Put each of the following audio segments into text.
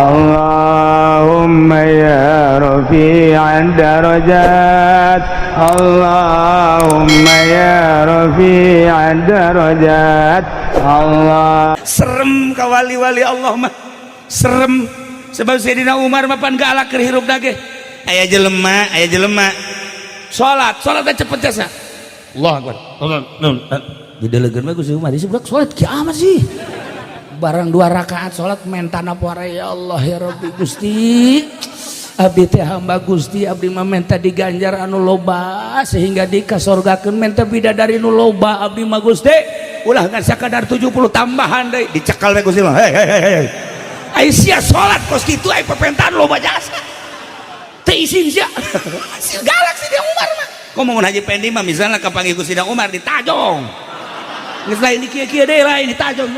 Allahumma ya rafi'ad darajat. Allahumma ya rafi'ad darajat. Allah. Serem ka wali-wali Allah mah, serem, sebab Sayyidina Umar mah pan galak keur hirup ge. Aya jelema, aya jelema salat, salat teh cepet jasa. Allah Akbar. Didelegeun mah Gusti Umar, budak salat kiamat sih. Barang dua rakaat salat, mentana poara, "Ya Allah, ya Rabbi, Gusti, abdi teh hamba Gusti, abdi mah menta diganjar anu loba sehingga dikasorgakeun, menta bidadari nu loba abdi mah, Gusti, ulah ngan sakadar 70, tambahan deui." Dicekal we Gusti mah, "Hei, hei, hei, hei. Ai sia salat kos kitu, ai pepentaan loba jasa teu isin sia." Si galak si dia Umar mah. Komo mun Haji Pendi mah misalnya kapanggih ku Sidang Umar, ditajong. Geus lain di kieu-kieu deui, lain ditajong.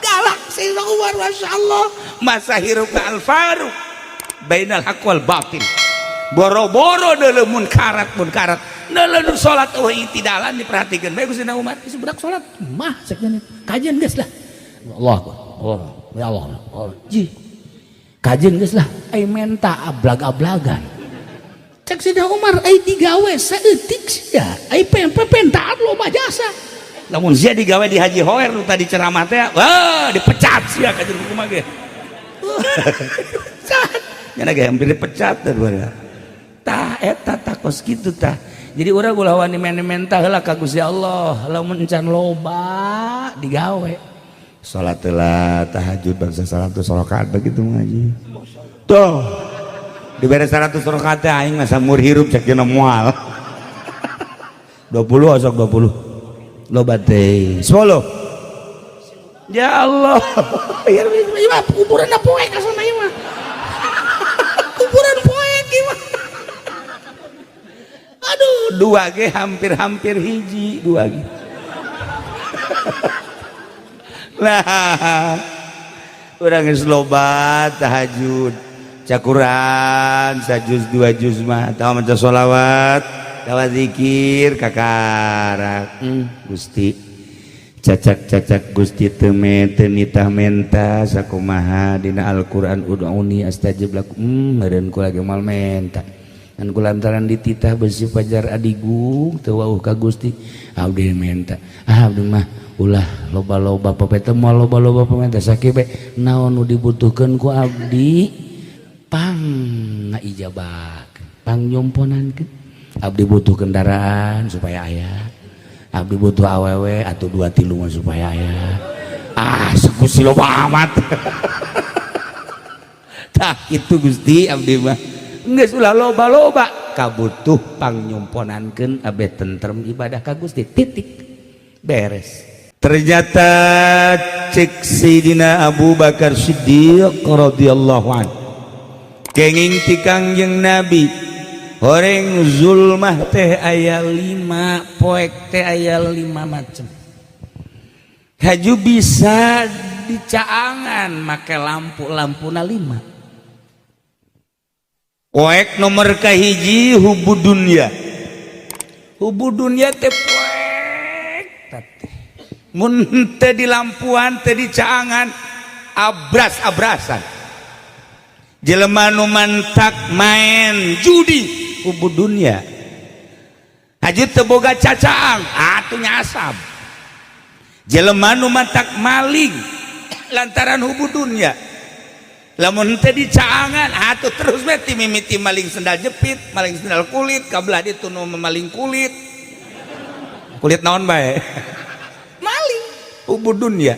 Galak Sayyidina Umar, Masya Allah. Masa hirup al faruq bainal haq wal batil. Boro-boro deuleu munkarat, munkarat deuleu salat eueuh itidalan diperhatikeun bae ku Sayyidina Umar. "Si budak salat mah," cek, "kajian geus lah." Allah Akbar, Allah, ya Allah, Allah, ji kajian geus lah, ai menta ablag-ablagan. Cek Sayyidina Umar, "Ai digawe saeutik sia, ai pentaan loba jasa. Lamun sia digawe di Haji Hoer nu tadi ceramah teh, wah, dipecat sia." Kajian kumaha ge nya ge hampir dipecat teh. Tah, eta tah kos kitu tah. Jadi urang ulah wani menta heula ka Gusti Allah lamun encan loba digawe. Salat heula, tahajud bangsa 100 rakaat begitu ngaji tuh, dibere 100 rakaat teh aing mah samur hirup cek dina moal. 20, osok 20 loba teh 10, ya Allah, ya mah kuburan poek kasana ieu mah, kuburan poek ieu mah. Aduh, dua ge hampir-hampir hiji, dua ge. Nah, urang geus loba tahajud, cakuran sajuz dua juz mah, tahu, maca sholawat, tawa zikir kakarak. Gusti, cacak-cacak Gusti teu teu nitah menta sakumaha dina Al-Qur'an, ud'uni astajib lakum. Meureun kula ge moal menta kan kulantaran dititah besi pajar adigung teu wauh ka Gusti. Abdi menta, ah, abdi mah ulah loba-loba papeta, moal loba-loba pamenta, sakieu bae naon nu dibutuhkeun ku abdi pang ngaijabah, pang nyomponankeun. Abdi butuh kendaraan supaya aya, abdi butuh awewe atau dua tilu supaya aya. Ah, Gusti, loba amat. Tah itu, Gusti, abdi mah geus ulah loba-loba, kabutuh pang nyomponankeun abe tentrem ibadah ka Gusti, titik, beres. Ternyata cek Sayyidina Abu Bakar Siddiq radhiyallahu an, kenging ti Kangjeng Nabi, horeng zulmah teh aya lima, poek teh aya lima macam. Haju bisa dicaangan make lampu-lampuna lima. Poek nomor kahiji, hubu dunya. Hubu dunya teh poek teh mun teh di lampuan, teh dicaangan, abras-abrasan. Jelema nu mantak main judi, hubu dunya. Haji teu boga cacaang atuh nyasab. Jelema nu mantak maling lantaran hubu dunya, lamun teh dicaangan atuh terus we ti mimiti maling sendal jepit, maling sendal kulit, kabelah ditu nu maling kulit, kulit naon bae maling, hubu dunya.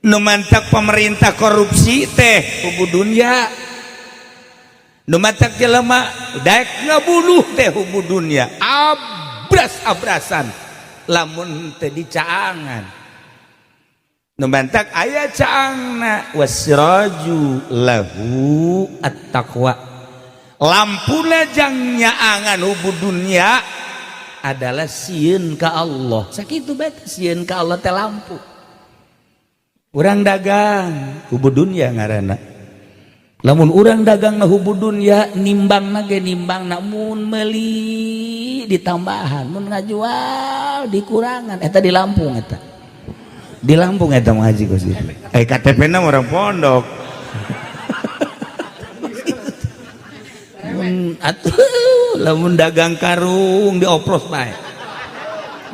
Nu mantak pemerintah korupsi teh hubu dunya. Nu mantak jelema daek ngabunuh teh hubu dunya, abras-abrasan lamun teh dicaangan. Nu mantak aya caangna, wasiraju lahu at-taqwa, lampuna jang nyaangan hubu dunya adalah sieun ka Allah. Sakitu bae, sieun ka Allah teh lampu. Urang dagang hubu dunya ngaranna. Lamun urang dagang na hubu dunya, nimbang na ge nimbang na mun meuli ditambahan, mun ngajual dikurangan, eta di Lampung eta. Di Lampung eta mah haji kos gitu. KTP na orang pondok. Atuh lamun dagang karung dioplos bae.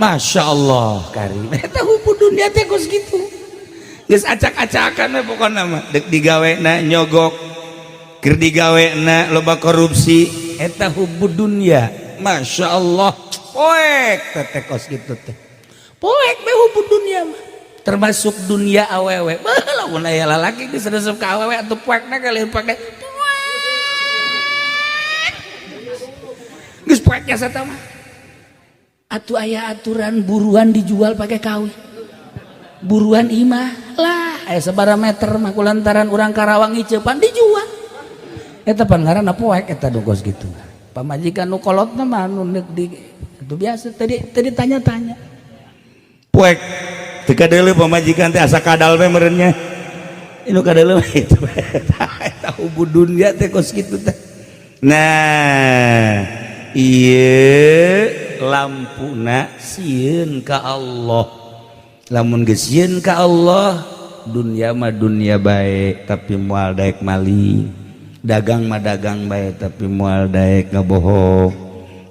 Masya Allah karim. Eta hubu dunia teh kos gitu. Geus acak-acakan we pokona mah. Dek digawena nyogok. Keur digawena loba korupsi. Eta hubu dunia. Masya Allah. Poek teh kos gitu teh. Poek be hubu dunia mah. Termasuk dunia awewe. Beuh lamun aya lalaki geus resep ka awewe atuh poekna kali poekna. Geus poek jasa mah. Atuh aya aturan buruan dijual pakai kawin. Buruan imah lah aya sabaraha meter mah kulantaran urang Karawang ngiceupan dijual. Eta pan ngaranna poek eta kos kitu. Pamajikan nu kolotna mah nu di itu biasa tadi tanya-tanya. Poek teu kadeuleu pamajikan teh asa kadal we meureun nya. Inu kadeuleu itu eta hubu dunya teh kos kitu teh. Nah, ieu lampuna sieun ka Allah. Lamun geus sieun ka Allah, dunia mah dunia bae tapi moal daek maling. Dagang mah dagang bae tapi moal daek ngabohong.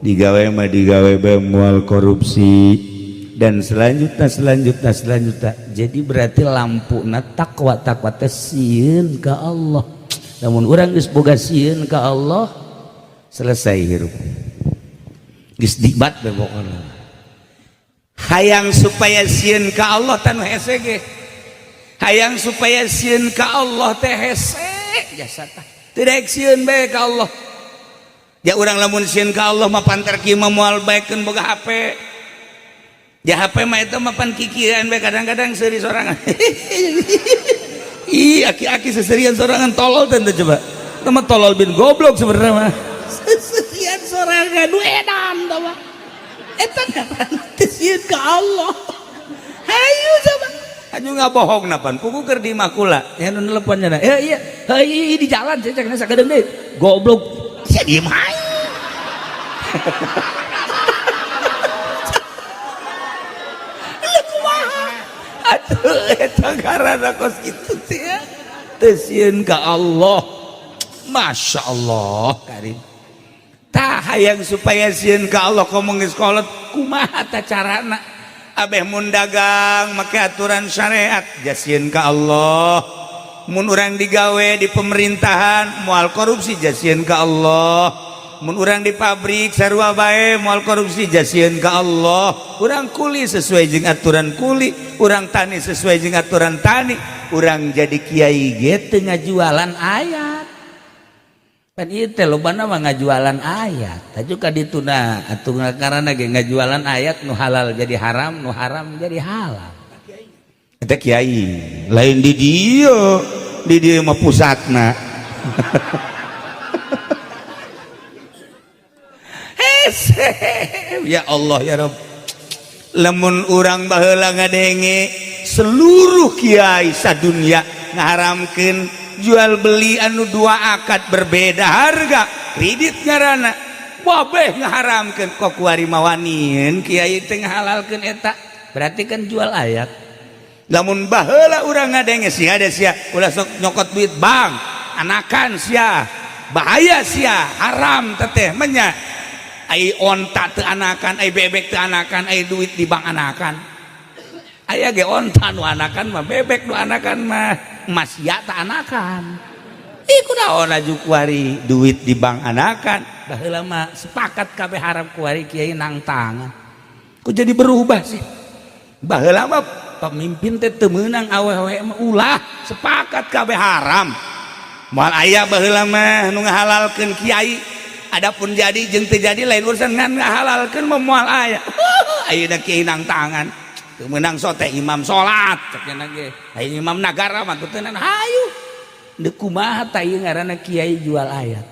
Digawe mah digawe bae moal korupsi. Dan selanjutnya selanjutnya selanjutnya. Jadi berarti lampuna takwa, takwa teh sieun ka Allah. Lamun urang geus boga sieun ka Allah, selesai hirup. Geus nikmat be pokona. Hayang supaya sieun ka Allah tanu hese ge. Hayang supaya sieun ka Allah teh hese jasa tah. Teu daek sieun bae ka Allah. Ya urang lamun sieun ka Allah mah pantar kieu mah moal baekeun boga HP. Ya HP mah eta mah pan kikieuan bae kadang-kadang seuri sorangan. Ih, aki-aki seserian sorangan tolol teh coba. Eta mah tolol bin goblok sebenarnya mah. Seserian sorangan nu edan tah mah. Eta ngaran teu sieun ka Allah. Hayu coba. Hayu ngabohong napan pugu keur di makula. Ya nu nelepon nya. Eh iya, heuh di jalan saya cek sakedeung deui. Goblok. Sia diem hayu. Atuh eta ngaranna kos kitu teh ya. Teu sieun ka Allah. Masya Allah karim. Tah hayang supaya sieun ka Allah komo geus kolot kumaha tah carana? Abeh mun dagang make aturan syariat jasieun ka Allah. Mun urang digawe di pemerintahan moal korupsi jasieun ka Allah. Mun urang di pabrik sarua bae moal korupsi jasieun ka Allah. Urang kuli sesuai jeung aturan kuli, urang tani sesuai jeung aturan tani, urang jadi kiai ge teu ngajualan ayat. Pan ieu teh lobana mah ngajualan ayat. Tah ka dituna atuh ngaranna ge ngajualan ayat nu halal jadi haram, nu haram jadi halal. Eta kiai, lain di dieu, di dieu mah pusatna. Ya Allah ya Rabb. Lamun urang baheula ngadenge seluruh kiai sadunya ngaharamkeun jual beli anu dua akad berbeda harga kredit ngaranna babeh ngaharamkeun kok kuari mawanien kiai teh ngahalalkeun eta berarti kan jual ayat. Lamun baheula urang ngadenge sia ada sia ulah sok nyokot duit bank anakan sia bahaya sia haram teteh menya ai onta teu anakan, ai bebek teu anakan, ai duit di bank anakan. Aya ge onta nu anakan mah, bebek nu anakan mah, emas ya tak anakan. Ih kunaon aju kuari duit di bank anakan. Baheula mah sepakat kabeh haram kuari kiai nang tangan. Kok jadi berubah sih? Baheula mah pemimpin teh teu meunang awewe mah ulah sepakat kabeh haram. Moal aya baheula mah nu ngahalalkeun kiai. Adapun jadi jeung teu jadi lain urusan ngan ngahalalkeun mah moal aya. Ayeuna kiai nang tangan. Teu meunang sote imam salat cek nya ge. Aya imam nagara mah teu hayu. Deuk kumaha tah ieu ngaranna kiai jual ayat.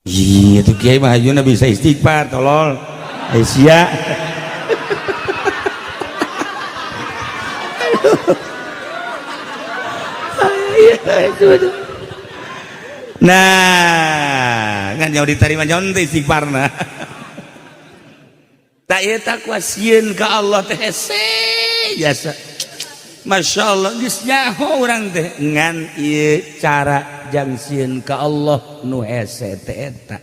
Ih, itu kiai mah hayuna bisa istighfar tolol. Ai sia. Nah, ngan jauh diterima jauh istighfarna. Tak ieu takwa sieun ka Allah teh hese jasa. Masya Allah geus nyaho urang teh ngan ieu cara jang sieun ka Allah nu hese teh eta.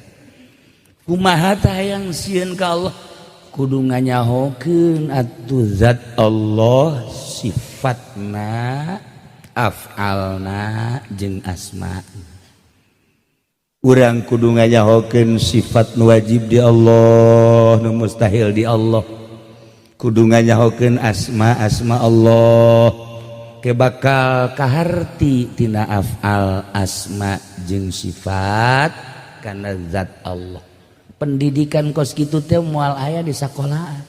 Kumaha tah hayang sieun ka Allah? Kudu nganyahokeun atuh zat Allah sifatna, af'alna jeung asma. Urang kudu nganyahokeun sifat nu wajib di Allah, nu mustahil di Allah. Kudu nganyahokeun asma-asma Allah ke bakal kaharti tina af'al, asma jeung sifat kana zat Allah. Pendidikan kos kitu teh moal aya di sakolaan,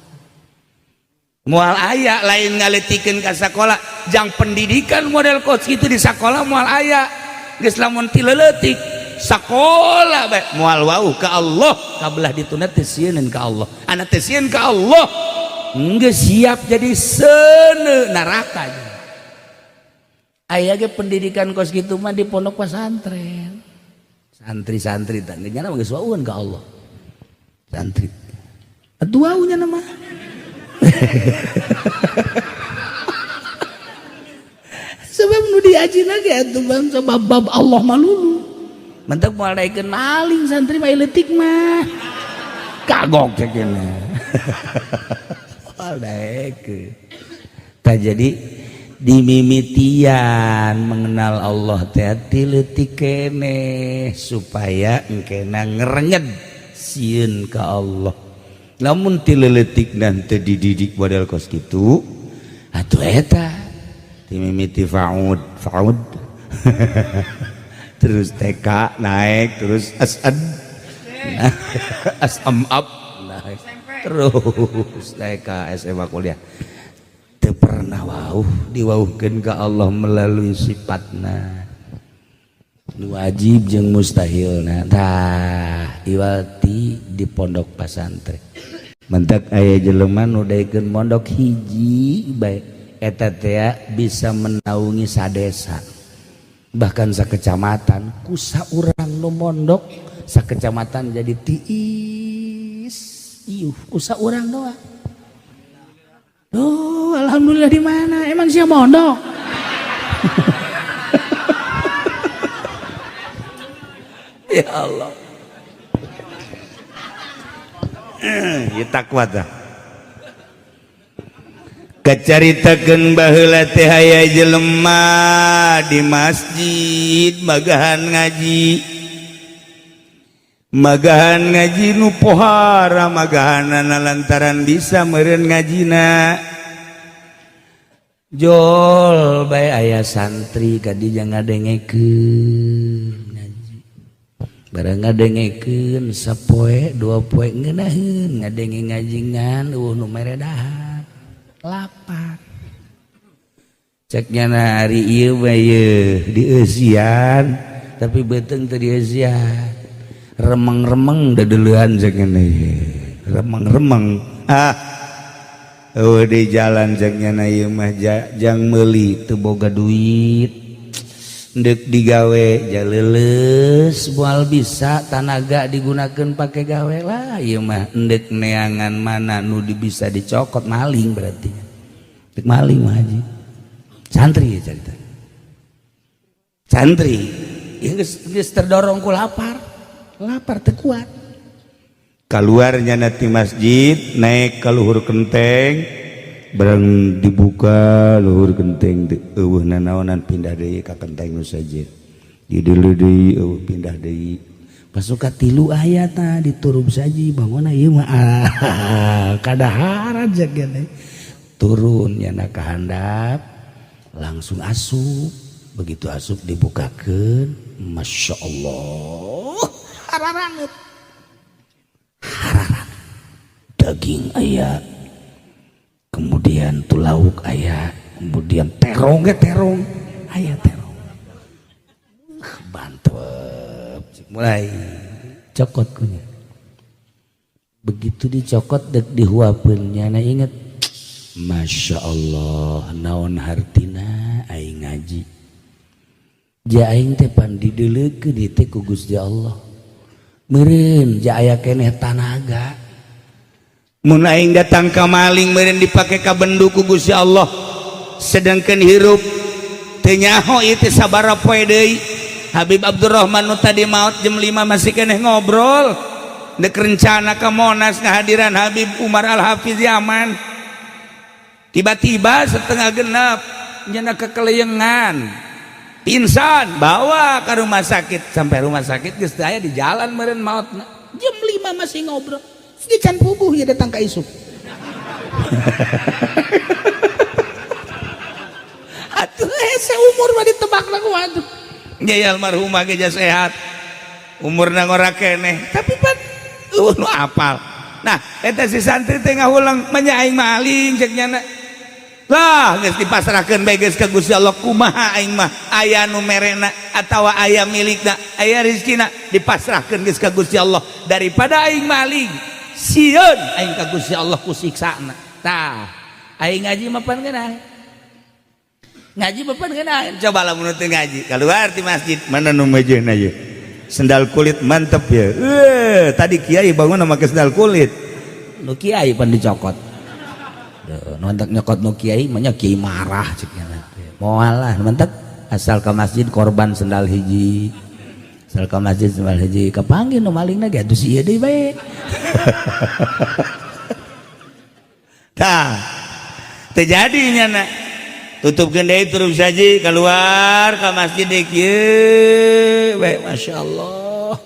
moal aya. Lain ngaletikeun ka sakola, jang pendidikan model kos kitu di sakola moal aya. Geus lamun ti leutik sakola bae moal wauh ka Allah, kabelah dituna teh sieun ka Allah, anak teh sieun ka Allah geus siap jadi seuneu neraka. Aya ge pendidikan kos kitu mah di pondok pesantren. Santri-santri teh nya mah geus wauheun ka Allah. Santri atuh waunya nama. Sebab nu diajina ge atuh bangsa bab-bab Allah malulu. Mentek moal daekeun maling santri mah leutik mah. Kagok cek cenah. Moal daekeun. Tah jadi dimimitian mengenal Allah teh ti leutik keneh supaya engkena ngerenyed sieun ka Allah. Lamun ti leutik teu dididik model kos kitu atuh eta dimimiti faud faud terus TK naik terus asad asam up naik terus TK SMA kuliah teu pernah wauh diwauhkeun ka Allah melalui sifatna nu wajib jeung mustahilna. Tah iwati di pondok pasantren mentak aya jelema nu daekeun mondok hiji bae eta teh bisa menaungi sadesa bahkan sakecamatan. Ku saurang nu mondok sakecamatan jadi tiis iuh ku saurang doang. Oh, alhamdulillah di mana? Emang sia mondok? Ya Allah. Ya takwa tah. Kacaritakeun baheula teh aya jelema di masjid magahan ngaji. Magahan ngaji nu pohara magahanana lantaran bisa meureun ngajina. Jol bae aya santri ka dinya ngadengekeun ngaji. Barang ngadengekeun sapoe dua poe ngeunaheun ngadenge ngaji ngan eueuh nu mere dahar. Lapar. Cek nyana ari ieu mah ieu dieusian tapi beuteung teu dieusian. Remeng-remeng dedeleuan cek nyana ieu. Remeng-remeng. Ah. Eueuh di jalan cek nyana ieu mah jang meuli teu boga duit. Deuk digawe jaleuleus moal bisa tanaga digunakeun pake gawe lah ieu mah endek neangan mana nu bisa dicokot maling berarti. Dek maling mah haji. Santri ya cerita. Santri ieu geus terdorong ku lapar. Lapar teu kuat. Kaluarnya nanti masjid naik ka luhur kenteng barang dibuka luhur genteng eueuh nanaonan pindah deui ka kenteng nu sejen dideuleu deui eueuh pindah deui pasuka tilu aya tah diturub saji bangunna ieu mah kadaharan jeung turun nyana ka handap langsung asup. Begitu asup dibukakeun, Masya Allah, hararanget hararanget daging aya, kemudian tuh lauk aya, kemudian terong ge terong aya terong bantep mulai cokot kunya. Begitu dicokot dek dihuapeun nyana inget, Masya Allah, naon hartina aing ngaji ja aing teh pan dideuleukeun ieu teh ku Gusti Allah meureun ja aya keneh tanaga. Mun aing datang ka maling meureun dipake ka bendu ku Gusti Allah, sedangkan hirup teu nyaho ieu teh sabaraha poe deui. Habib Abdurrahman nu tadi maot jam 5 masih keneh ngobrol dek rencana ke Monas kehadiran Habib Umar Al-Hafiz Yaman. Tiba-tiba setengah genap nyana kekeleyengan, pingsan, bawa ke rumah sakit. Sampai rumah sakit geus teu aya di jalan meureun maotna. Jam 5 masih ngobrol. Di can puguh ya datang ka isuk. Atuh hese umur mah ditebak lah ku atuh. Nya almarhumah ge sehat. Umurna ngora keneh, tapi pan eueuh nu apal. Nah, eta si santri teh ngahulang manya aing maling cek nyana. Lah geus dipasrahkeun bae geus ka Gusti Allah, kumaha aing mah aya nu merena atawa aya milikna, aya rezekina, dipasrahkeun geus ka Gusti Allah daripada aing maling. Sieun aing ka Gusti Allah ku siksana. Tah, aing ngaji mah pan geunah. Ngaji mah pan geunah. Coba lamun teu ngaji, keluar ti masjid, mana nu mejeuna ye? Sendal kulit mantep ya. Tadi kiai bangun make sendal kulit. Nu kiai pan dicokot. Duh, nu hendak nyokot nu kiai mah nya kiai marah cek nya. Moal lah, mantep asal ke masjid korban sendal hiji. Asal ke masjid sendal hiji kapanggih nu malingna ge atuh si ieu deui bae. Tah, teu jadi nyana. Tutupkeun deui terus saja keluar ke masjid deui kieu bae, Masya Allah.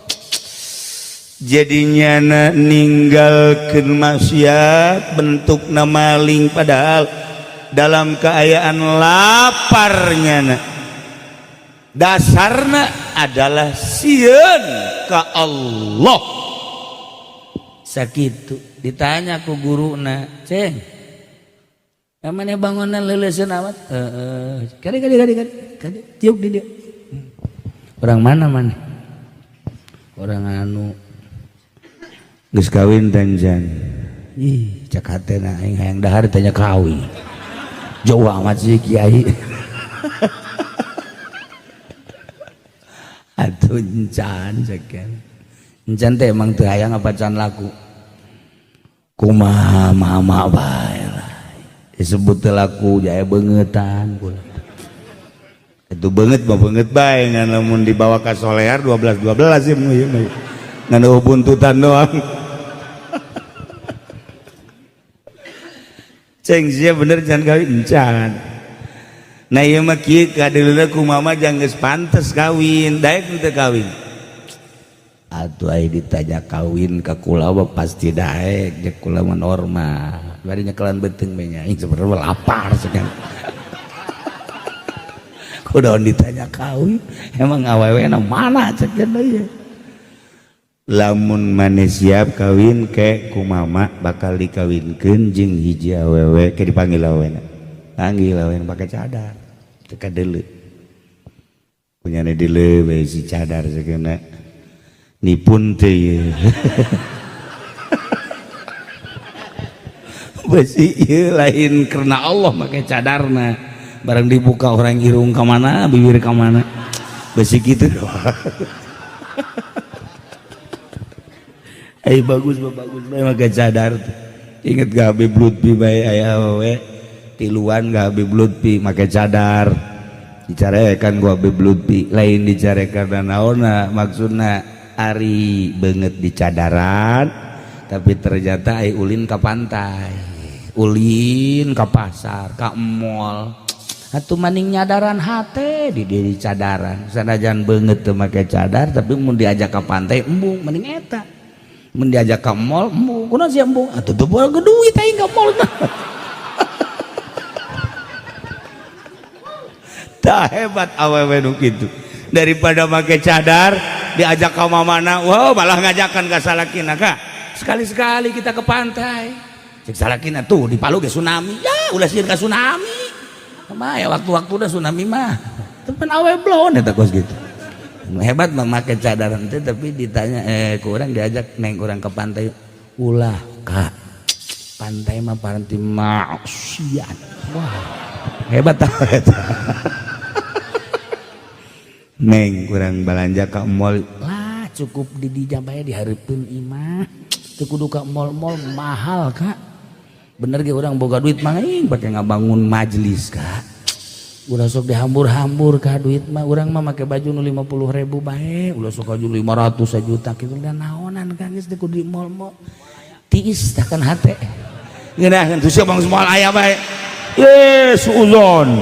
Jadinya na ninggalkeun maksiat bentukna maling padahal dalam keayaan laparnya na. Dasarna adalah sieun ka Allah. Sakitu ditanya ku guruna, "Ceng, mana bangunan leuleuskeun amat?" Heeh. Kade kade kade kade. Kade tiuk di dieu. Orang mana mana? Orang anu geus kawin tanjan. Ih, cek hatena aing hayang dahar tanya kawin. Jauh amat sih kiai. Atuh encan cek. Encan teh emang teu hayang apa can laku. Kumaha mama bae lah. Disebut teu laku jaya beungetan kula. Itu beungeut mah beungeut bae ngan lamun dibawa ka solear 12 12 sih ieu mah. Ngan eueuh buntutan doang. Ceng sia bener can kawin encan. Nah ieu mah kieu kadeuleuh ku mama jang geus pantes kawin, daek teu kawin. Atuh ai ditanya kawin ka kula mah pasti daek, jeung kula mah normal. Bari nyekelan beuteung bae nya, aing sebenarnya lapar sekarang. Kudaon ditanya kawin, emang awewena mana cek ieu. Lamun maneh siap kawin ke ku mama bakal dikawinkeun jeung hiji awewe ke dipanggil awewena. Panggil awewena pake cadar. Teu kadeuleu. Punyane deuleu bae si cadar sakeuna. Nipun teh ieu. Besi ieu lain karena Allah make cadarna. Barang dibuka orang irung ka mana, bibir ka mana. Besi kitu doang. Eh bagus bagus bae make cadar tuh. Inget gak Habib Lutfi bae aya awewe tiluan gak Habib Lutfi make cadar. Dicarekan gua Habib Lutfi, lain dicarekan naonna maksudna ari beungeut di cadaran tapi ternyata ai ulin ka pantai, ulin ka pasar, ka mall. Atuh maning nyadaran hate di diri cadaran. Sanajan beungeut teu make cadar tapi mun diajak ka pantai embung mending eta. Mun diajak ka mall embung, kunaon sia embung? Atuh teu boga duit aing ka mall mah. Tah hebat awewe nu kitu. Daripada make cadar diajak ka mamana, wow malah ngajakan ka salakina ka. Sekali-sekali kita ke pantai. Cek salakina tuh di Palu ge tsunami. Ya ulah sieun ka tsunami. Kumaha ya waktu-waktu udah tsunami mah. Teu pan awe blon eta kos gitu. Hebat memakai cadaran teh tapi ditanya kurang diajak neng kurang ke pantai. Ulah kak, pantai mah paranti maksiat. Wah hebat tah eta. Neng kurang belanja ke mall lah, cukup di dijabaya dihareupeun imah. Tiis teu kudu ka mall-mall mahal kak. Bener ge urang boga duit mah aing pake ngabangun majelis kak. Ulah sok dihambur-hambur ka duit mah, urang mah make baju nu 50.000 bae, ulah sok baju 500 juta kitu da naonan kan geus teu kudu di mall-mall. Tiis tah kan hate. Ngeunaheun tuh sia bang moal aya bae. Ye suuzon.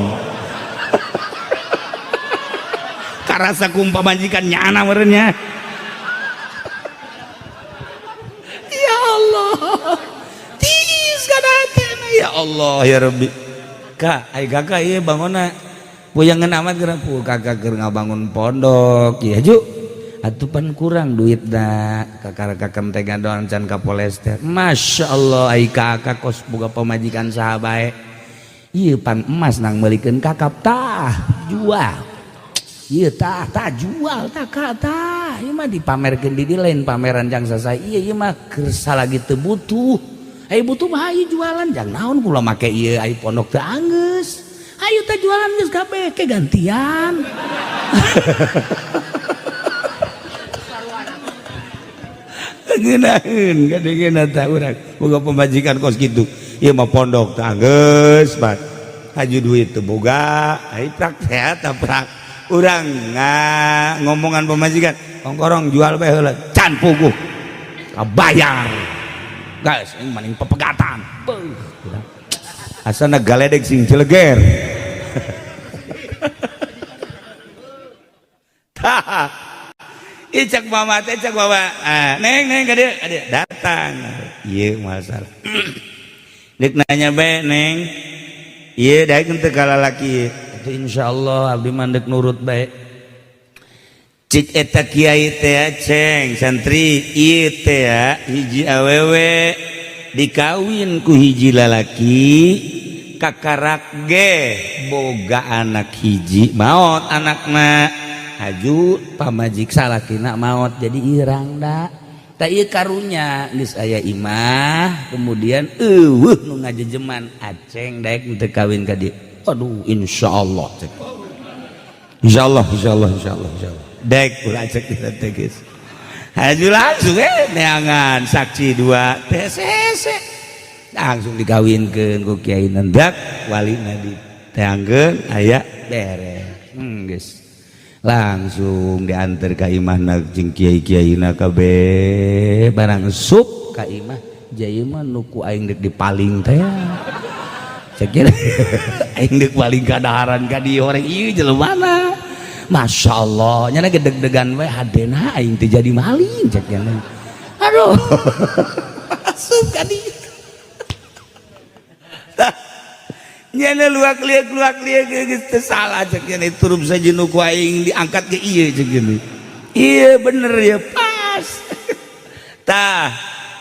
Karasa ku pamajikan nyana meureun nya. Ya Allah. Tiis kan hate ya Allah ya Rabbi. Kak, ai kakak ieu bangunna puyangan amat geura pu kakak keur ngabangun pondok ieu ju. Atuh pan kurang duit da kakak kakak teh ngadoan can ka polester. Masya Allah ai kakak kos boga pamajikan saha bae. Ieu pan emas nang meulikeun kakap tah jual. Ieu tah tah jual tah kak tah. Ieu mah dipamerkeun di dieu lain pameran jang sasai. Ieu ieu mah keur salagi teu butuh. Ai butuh mah hayu jualan jang naon kula make ieu ai pondok teu anggeus. Hayu teh jualan geus kabeh ke gantian. Ngeunaheun kadengeuna tah urang boga pamajikan kos kitu. Ieu mah pondok teh anggeus bat. Haju duit teu boga, ai prak teh eta prak. Urang ngomongan pamajikan, "Kongkorong jual bae heula." Can puguh. Kabayar. Guys, ini maning pepegatan. Beuh. Asana galedeg sing celeger. Tah. Icak mama teh cak mama. Ah, neng neng ka dieu, ka dieu datang. Ieu masalah. Deuk nanya bae neng. Ieu daek teu ka lalaki. Itu insyaallah abdi mah deuk nurut bae. Cik eta kiai teh ceng santri ieu teh hiji awewe dikawin ku hiji lalaki kakarak ge boga anak hiji maot anakna haju pamajik salakina maot jadi irang da tak ieu karunya geus aya imah kemudian eueuh nu ngajejeman aceng daek teu kawin ka dieu. Aduh insyaallah cek. Insyaallah insyaallah insyaallah insyaallah dek ulah cek kita teh geus. Haju langsung neangan saksi dua TCC langsung dikawinkeun ku kiai nendak walina diteangkeun aya beres. Geus. Langsung diantar ka imahna jeung kiai-kiaina kabeh barang sup ka imah jaya mah nu ku aing deuk dipaling teh. Cek aing deuk paling kadaharan ka dieu horeng ieu jelema. Masya Allah, nyana gedeg-degan we hadena aing teh jadi maling cek nyana. Aduh. Asup ka dieu. Tah. Nyana luak liak geus teu salah cek nyana turun saja nu ku aing diangkat ke ieu cek nyana. Ieu bener ya pas. Tah,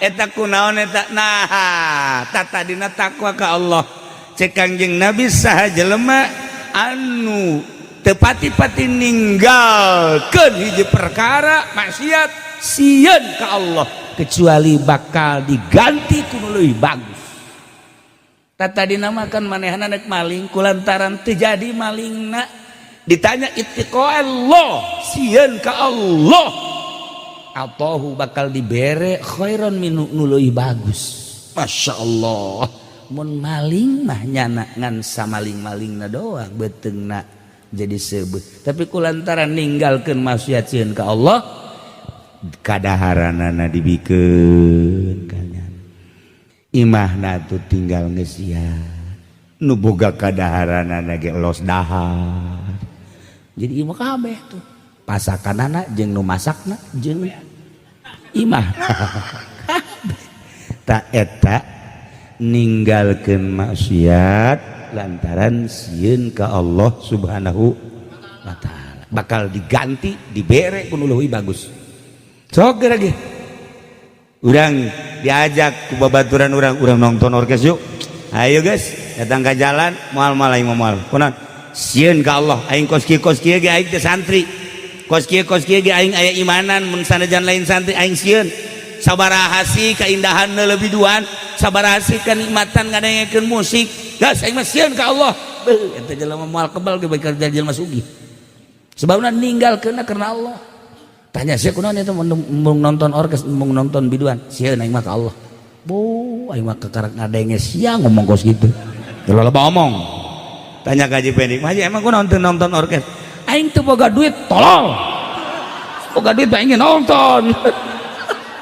eta kunaon eta nah, tah tadina takwa ka Allah. Cek Kangjeng Nabi saha jelema anu tepati-pati ninggalkeun hiji perkara maksiat sieun ka Allah kecuali bakal diganti ku nu leuwih bagus. Tah tadina mah kan manehna nek maling kulantaran teu jadi malingna ditanya ittiqallah sieun ka Allah atahu bakal dibere khairan minu nu leuwih bagus. Masya Allah mun maling mah nyana ngan samaling-malingna doang beuteungna jadi sebut tapi kulantaran ninggalkeun maksiat sieun ka Allah kadaharanana dibikeun kanyan imahna tuh tinggal ngeusian nu boga kadaharanana ge los dahar jadi imah kabeh tuh pasakanana jeung nu masakna jeung imah kabeh ta eta ninggalkeun maksiat lantaran sieun ka Allah Subhanahu wa taala bakal diganti dibere ku nu leuwih bagus. Sok geura ge urang diajak ku babaturan urang urang nonton orkes yuk ayo guys datang ke jalan moal moal aing moal kunaon sieun ka Allah aing kos kieu ge aing teh santri kos kieu ge aing aya imanan mun sanajan lain santri aing sieun sabaraha sih keindahan lebih duan sabaraha sih kenikmatan ngadengekeun musik gas aing mah sieun ka Allah. Beuh eta jelema moal kebal ge bakal jadi jelema sugih sebabna ninggalkeunna karena Allah. Tanya sia kunaon eta mun nonton orkes, mun nonton biduan? Sieun aing mah ka Allah. Bu, aing mah kekarak ngadenge sia ngomong kos gitu. Loba omong. Tanya ka Haji Pendi, "Haji, emang kunaon teu nonton orkes?" Aing teu boga duit, tolol. Boga duit aing nonton.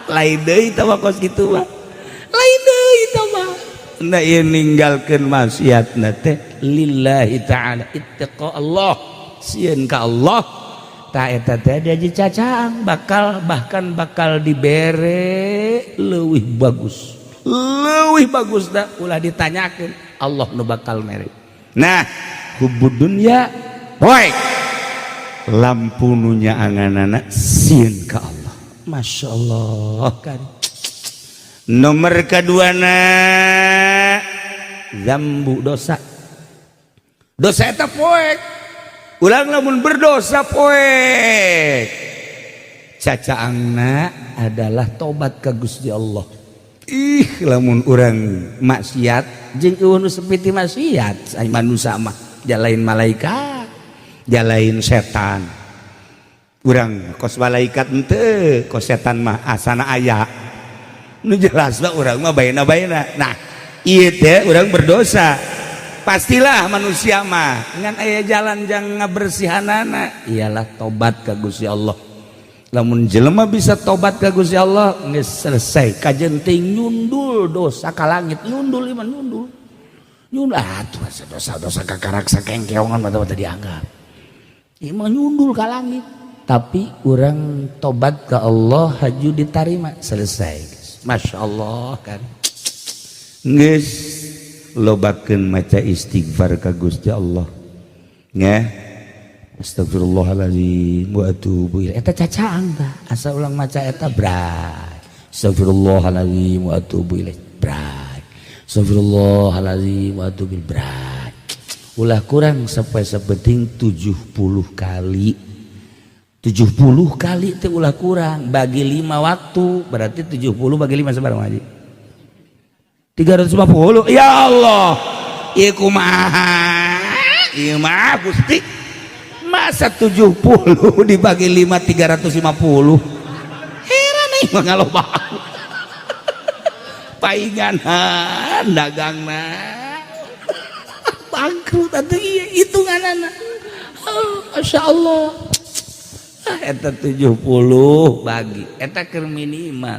Lain deui tah mah kos kitu mah. Lain deui tah mah. Nah, ieu ninggalkeun maksiatna teh lillahi ta'ala, ittaqa Allah, sieun ka Allah. Ta eta teh diaji cacaang bakal, bahkan bakal dibere leuwih bagus. Leuwih bagus da ulah ditanyakeun, Allah nu bakal mere. Nah, hubud dunya poek lampu nu nyaanganana sieun ka Allah. Masya Allah kan. Nomor keduana zambu, dosa. Dosa eta poek. Ulang lamun berdosa poek. Cacaangna adalah tobat ka Gusti Allah. Ih, lamun urang maksiat jeung eueuh nu sepiti maksiat, ai manusia mah jalain malaikat, jalain setan. Urang kos malaikat henteu, kos setan mah asana aya. Nu jelas mah urang mah baena-baena. Nah, ieu teh urang berdosa. Pastilah manusia mah ngan aya jalan jang ngabersihanana ialah tobat ka Gusti Allah. Lamun jelema bisa tobat ka Gusti Allah geus selesai, kajen teh nyundul dosa ka langit, nyundul iman nyundul. Nyundul atuh dosa-dosa kakarak sakengkeongan mah teu dianggap. Ieu mah nyundul ka langit. Tapi urang tobat ke Allah haju ditarima, selesai. Masya Allah kan. Geus lobakeun maca istighfar ka Gusti Allah. Nya. Astagfirullahaladzim wa atubu ilaih. Eta cacaang tah. Asa ulang maca eta bray. Astagfirullahaladzim wa atubu ilaih. Bray. Astagfirullahaladzim wa atubu ilaih. Bray. Ulah kurang sampai sepenting 70 kali. 70 kali teh ulah kurang, bagi 5 waktu berarti 70 bagi 5 sabaraha haji? 350. Ya Allah, ieu kumaha ieu mah Gusti, masa 70 dibagi 5 350? Heran aing mah ngalobaan paingan dagangna bangkrut atuh ieu hitunganana. Oh, Masya Allah. Eta 70 bagi eta keur minimal.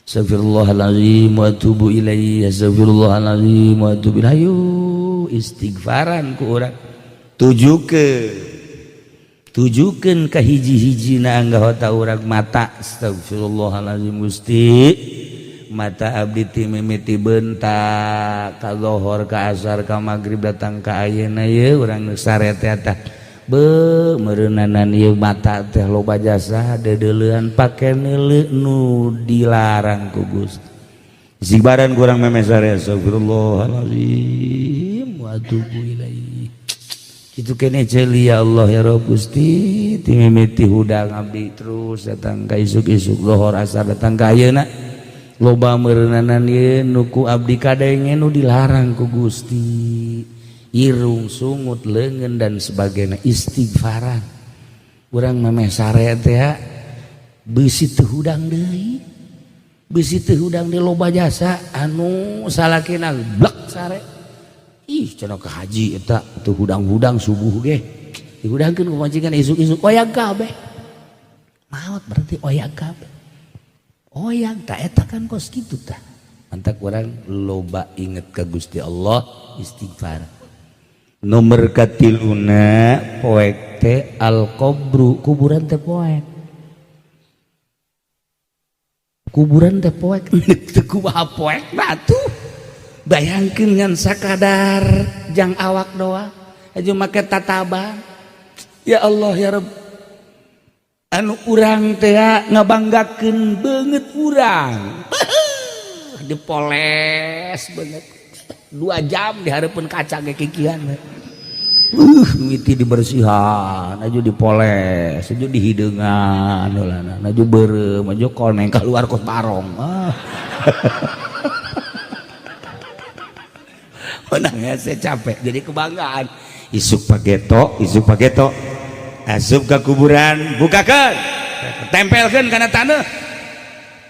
Astagfirullahaladzim wa atubu ilaihi, astagfirullahaladzim wa atubu ilaihi. Ayo istighfaran ku urang, tujukeun ka hiji-hijina anggota urang, mata. Astagfirullahaladzim, Gusti, mata abdi ti mimiti bentak ka lohor, ka asar, ka magrib, datang ka ayeuna ye urang sare teh tah be meureunanan ieu mata teh loba jasa deudeulean pake neuleu nu dilarang ku Gusti. Istighfaran kurang memeh sare, astagfirullahalazim wa atubu ilaihi. Kitu kene ceuli, ya Allah, ya Rabb Gusti, ti mimiti hudang abdi terus datang ka isuk-isuk, lohor, asar, datang ka ayeuna, loba meureunanan ieu nu ku abdi kadenge nu dilarang ku Gusti, irung, sungut, leungeun, dan sebagainya. Istighfaran urang memeh sare teh beusi teu hudang deui, beusi teu hudang deui, loba jasa anu salakina blek sare. Ih, cenah ka haji eta teu hudang-hudang, subuh ge dihudangkeun ku majikan, isuk-isuk oyag kabeh, maot berarti oyag kabeh, oyag tak eta kan kos kitu tah. Mantak urang loba inget ka Gusti Allah, istighfar. Nomor katiluna poek teh al qabru, kuburan teh poek, kuburan teh poek. Teu kumaha poek batu, bayangkeun ngan sakadar jang awak doang aja make tataban. Ya Allah, ya Rabb, anu urang teh ngabanggakeun beungeut urang dipoles beungeut 2 jam di hareupeun kaca ge kikian. Miti dibersihan aja, dipoles aja, dihideungan aja, beureum aja, koneng keluar kos barong. Ah. Menang saya capek jadi kebanggaan. Isuk pageto, isuk pageto, asup ke kuburan, bukakan. Tempelkeun kana taneuh.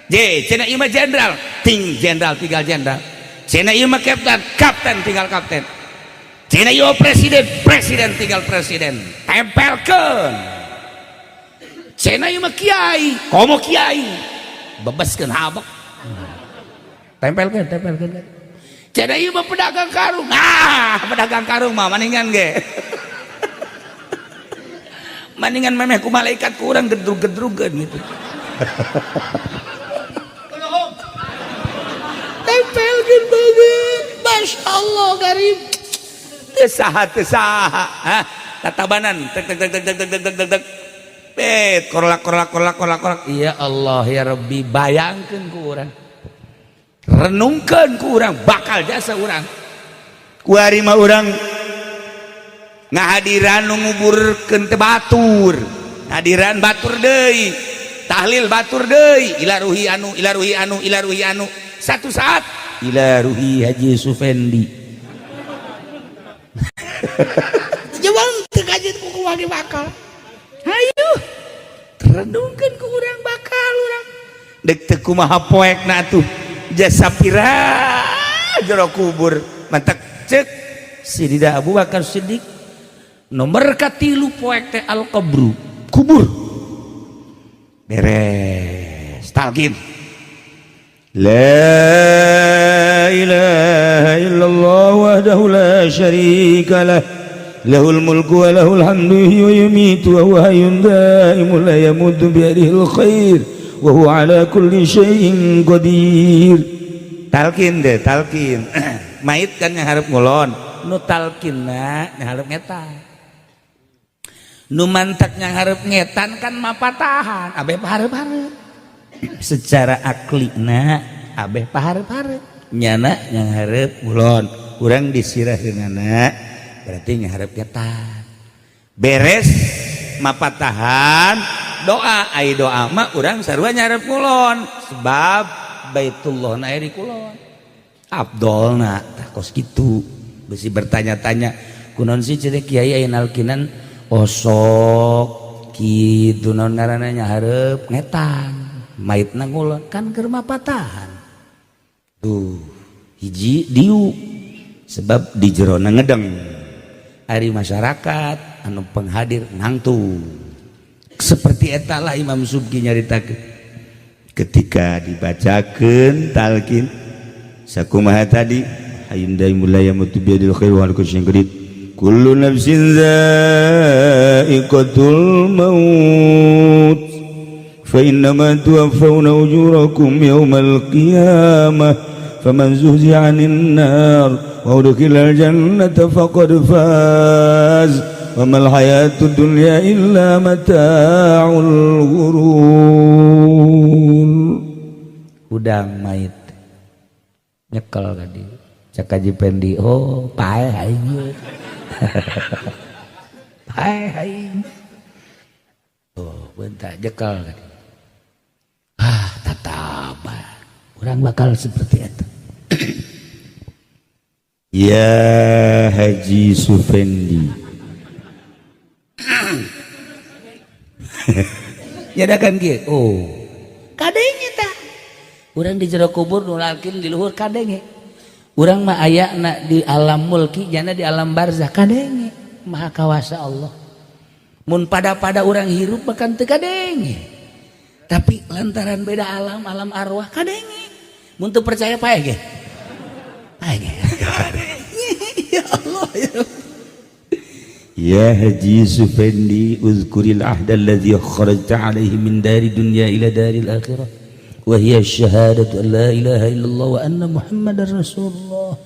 Je, cenah ieu mah jenderal, ting jenderal tinggal jenderal. Cenah ieu mah kapten, kapten tinggal kapten. Cenah ieu presiden, presiden tinggal presiden. Tempelkeun. Cenah ieu mah kiai, komo kiai. Bebaskeun habek. Tempelkeun, tempelkeun. Cenah ieu mah pedagang karung. Ah, pedagang karung mah maningan ge. Maningan memeh ku malaikat ku urang gedrug-gedrugeun gitu. Tempelkeun banget. Masya Allah garib. Teu saha teu saha. Hah? Tatabanan tek tek tek tek tek tek tek tek tek. Bet korlak korlak korlak korlak korlak. Ya Allah ya Rabbi, bayangkeun ku urang. Renungkeun ku urang bakal jasa urang. Kuari mah urang ngahadiran nu nguburkeun teh batur. Hadiran batur deui. Tahlil batur deui. Ila ruhi anu, ila ruhi anu, ila ruhi anu. Satu saat ila ruhi Haji Sufendi. Jawang teu kajeun ku kumaha bakal. Hayu. Renungkeun ku urang bakal urang. Dek teu kumaha poekna atuh. Jasa pira jero kubur. Mantak cek Sidina Abu Bakar Siddiq nomor katilu poek teh al qabru, kubur. Beres talqin. La ilaha illallah wahdahu la syarika lah, lahul mulku wa lahul hamdu yuhyi wa yumiitu wa huwa hayyun daimun la yamutu biyadihil khair wa huwa ala kulli syai'in qadir. Talqin deh, talqin. Mait kan nyaharep ngulon, nu talqinna nyaharep ngetan. Nu mantak nyaharep ngetan kan mapatahan, abeh paharep-harep. Secara aklina abeh paharep-harep. Nyana nyaharep ngulon, urang disirahkeunana berarti nyaharep ngetan. Beres mapatahan doa, ai doa mah urang sarua nyaharep ngulon sebab Baitullah na aya di kulon. Abdolna tah kos kitu. Besi bertanya-tanya kunaon sih cenah kiai aya nalkinan osok kitu naon ngaranna nyaharep ngetan maitna ngulon kan keur mapatahan. Tuh hiji diu sebab di jerona ngedeng ari masyarakat anu penghadir nangtu. Seperti eta lah Imam Subki nyaritakeun Ketika dibacakeun talqin sakumaha tadi, hayyun daimun la yamutu biyadil khair wa ala kulli syai'in qadir, kullu nafsin dha'iqatul maut fa innama tuwaffawna ujurakum yawmal qiyamah faman zuhziha 'anil nar wa udkhilal jannata faqad faz wa mal hayatud dunya illa mata'ul ghurur. Udang mait nyekel tadi cek Haji Pendi, oh paeh aing ieu, paeh aing. Oh bentar nyekel tadi, ah tataban urang bakal seperti itu. Ya Haji Sufendi. Nyadakan kieu, oh kadenge tah urang di jero kubur nu lalkin di luhur kadenge. Urang mah ayana di alam mulki jana di alam barzah kadenge. Maha kawasa Allah. Mun pada-pada urang hirup bahkan teu kadenge. Tapi lantaran beda alam, alam arwah kadenge. Mun teu percaya paeh ge. Paeh ge. Ya Allah ya. Ya Haji Sufendi, uzkuril ahda alladhi kharajta alaihi min dari dunya ila daril akhirah wa hiya syahadatu an la ilaha illallah wa anna muhammadar rasulullah.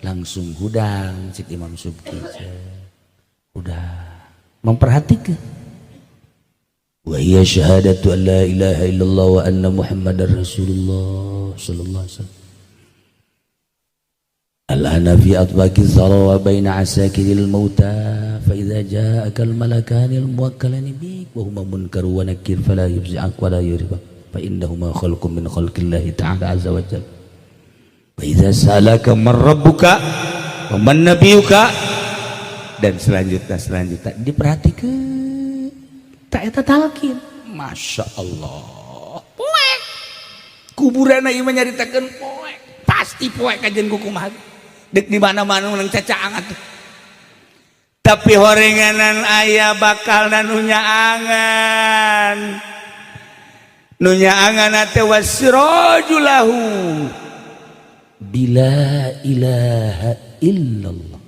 Langsung hudang cik Imam Subki. Udah memperhatikan. Wa hiya syahadatu an la ilaha illallah wa anna muhammadar rasulullah sallallahu alaihi wasallam. Al-ana fi atbaqi dhara wa baina asakiril mauta fa idza ja'aka al-malakani al-muwakkalani bik wa huma munkar wa nakir fala yufzi'ak wa la yuribak fa innahuma khalqun min khalqillahi ta'ala azza wa jalla. Wa idza sa'alaka man rabbuka wa man nabiyuka, dan selanjutnya diperhatikan. Tak eta talqin. Masya Allah, poek kuburan ieu mah nyaritakeun poek, pasti poek kajen ku kumaha dek di mana-mana menang cacaang atuh. Tapi horenganan aya bakal nu nyaangan, nu nyaangan teh wasiraju lahu bila ilaha illallah.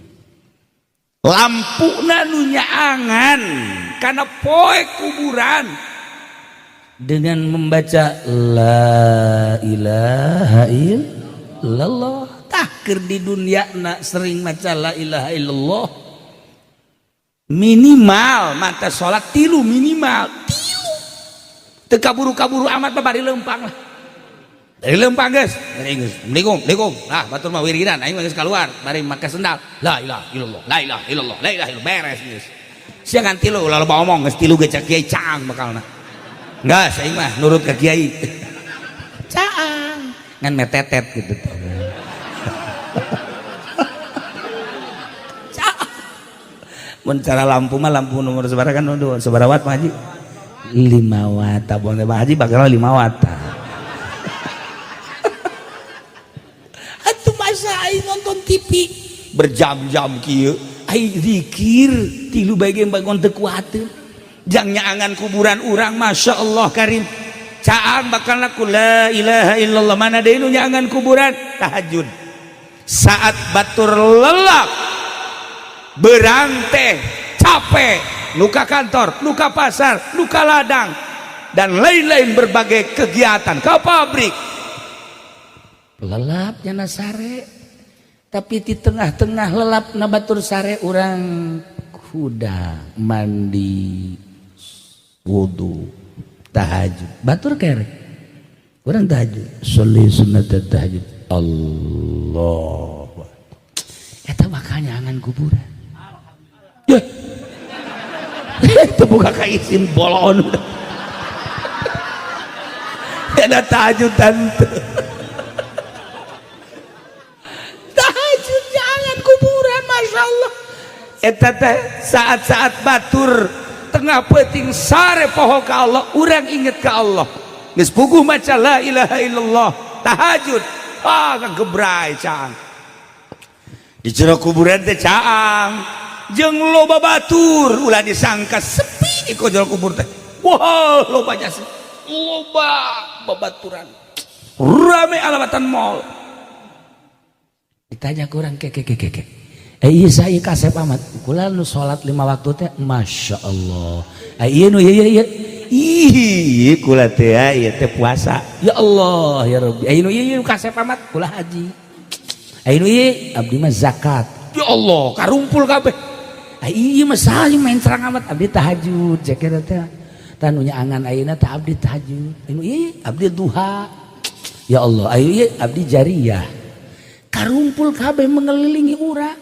Lampuna nu nyaangan karena poek kuburan dengan membaca la ilaha illallah. Tah, keur di dunia nak sering maca la ilaha illallah, minimal mata salat tilu, minimal tilu, teu kaburu-kaburu amat mah, bari lempang lah, dari lempang geus. Assalamualaikum, Assalamualaikum. Nah, batur mah wiridan, aing mah geus keluar bari make sendal, la ilaha illallah, la ilaha illallah, la ilaha illallah, beres geus. Sia ngan tilu, ulah loba omong, geus tilu ge cak kiai caang bakalna. Enggak, aing mah nurut ka kiai. Caang ngan metetet gitu. Caang. Mun cara lampu mah, lampu nomor sabaraha kan, sabaraha watt, Pak Haji? 5 watt. Tabon Pak Haji bakal 5 watt. Atuh masa aing nonton TV berjam-jam kieu, aing zikir tilu bae ge bangun teu kuateun. Jang nyaangan kuburan urang, Masya Allah karim, caang bakal laku la ilaha illallah. Mana deui nu nyaangan kuburan? Tahajud. Saat batur lelap berante capek, luka kantor, luka pasar, luka ladang, dan lain-lain berbagai kegiatan ke pabrik, lelap jana sare, tapi di tengah-tengah lelap na batur sare, urang kuda mandi, wudu, tahajud, batur kere urang tahajud, sholli sunnat tahajud, Allah, eta bakal nyangan kuburan ya. Itu buka kaisin bolon ada tahajud tante. Tahajud jangan kuburan, Masya Allah. Eta teh saat-saat batur tengah peting sare poho ka Allah, urang inget ka Allah, geus puguh maca la ilaha illallah, tahajud, ah, kagebray caang di jero kuburan teh. Caang jeung loba batur, ulah disangka sepi di jero kubur teh. Wah, loba jasa, loba babaturan, rame alamatan mall. Ditanya kurang ke ke ke ke ke, eh iya, saya kasep amat, kula nu salat 5 waktu teh, Masya Allah. Eh iya, nu iya iya iya. Ih, kula teh ieu teh puasa. Ya Allah ya Rabbi. Eh nu iya iya, kasep amat, kula haji. Eh nu iya, abdi mah zakat. Ya Allah, karumpul kabeh. Eh iya mah saha main terang amat, abdi tahajud jakira teh. Tah, nu nyaangan ayeuna teh abdi tahajud. Eh nu iya, abdi duha. Ya Allah, ayo iya, abdi jariyah. Karumpul kabeh mengelilingi urang.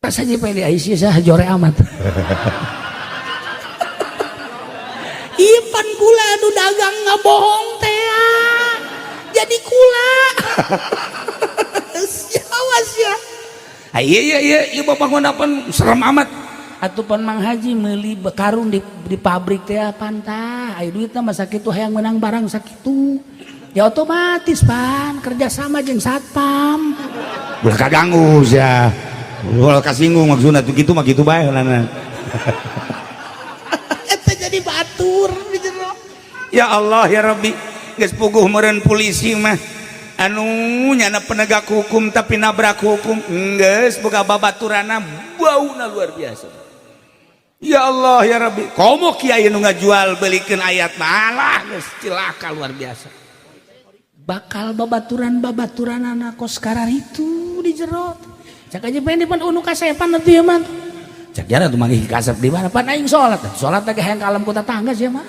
Pas aja pede Aisyah jore amat. Iya, pan kula anu dagang ngabohong teh jadi kula. Awas ya. Ah, iya iya iya iya, bapak ngonapan serem amat. Atuh pan Mang Haji meuli karung di pabrik teh pantah, ayo duitna mah sakitu, hayang menang barang sakitu. Ya otomatis pan kerjasama jeung satpam. Ulah kaganggu sia. Ulah kasinggung, maksudna tuh kitu mah kitu bae lana. Eta jadi batur di jero. Ya Allah ya Rabbi, geus puguh meureun polisi mah anu nyana penegak hukum tapi nabrak hukum, geus boga babaturana bauna luar biasa. Ya Allah ya Rabbi, komo kiai nu ngajual belikeun ayat malah geus cilaka luar biasa. Bakal babaturan babaturan anak kos karar itu di jero. Cak aja pengen di pan unu kasepan atuh ya mah. Cak jara tuh manggih kasep di mana, pan aing salat. Salat teh hayang ka alam ku tetangga sih mah.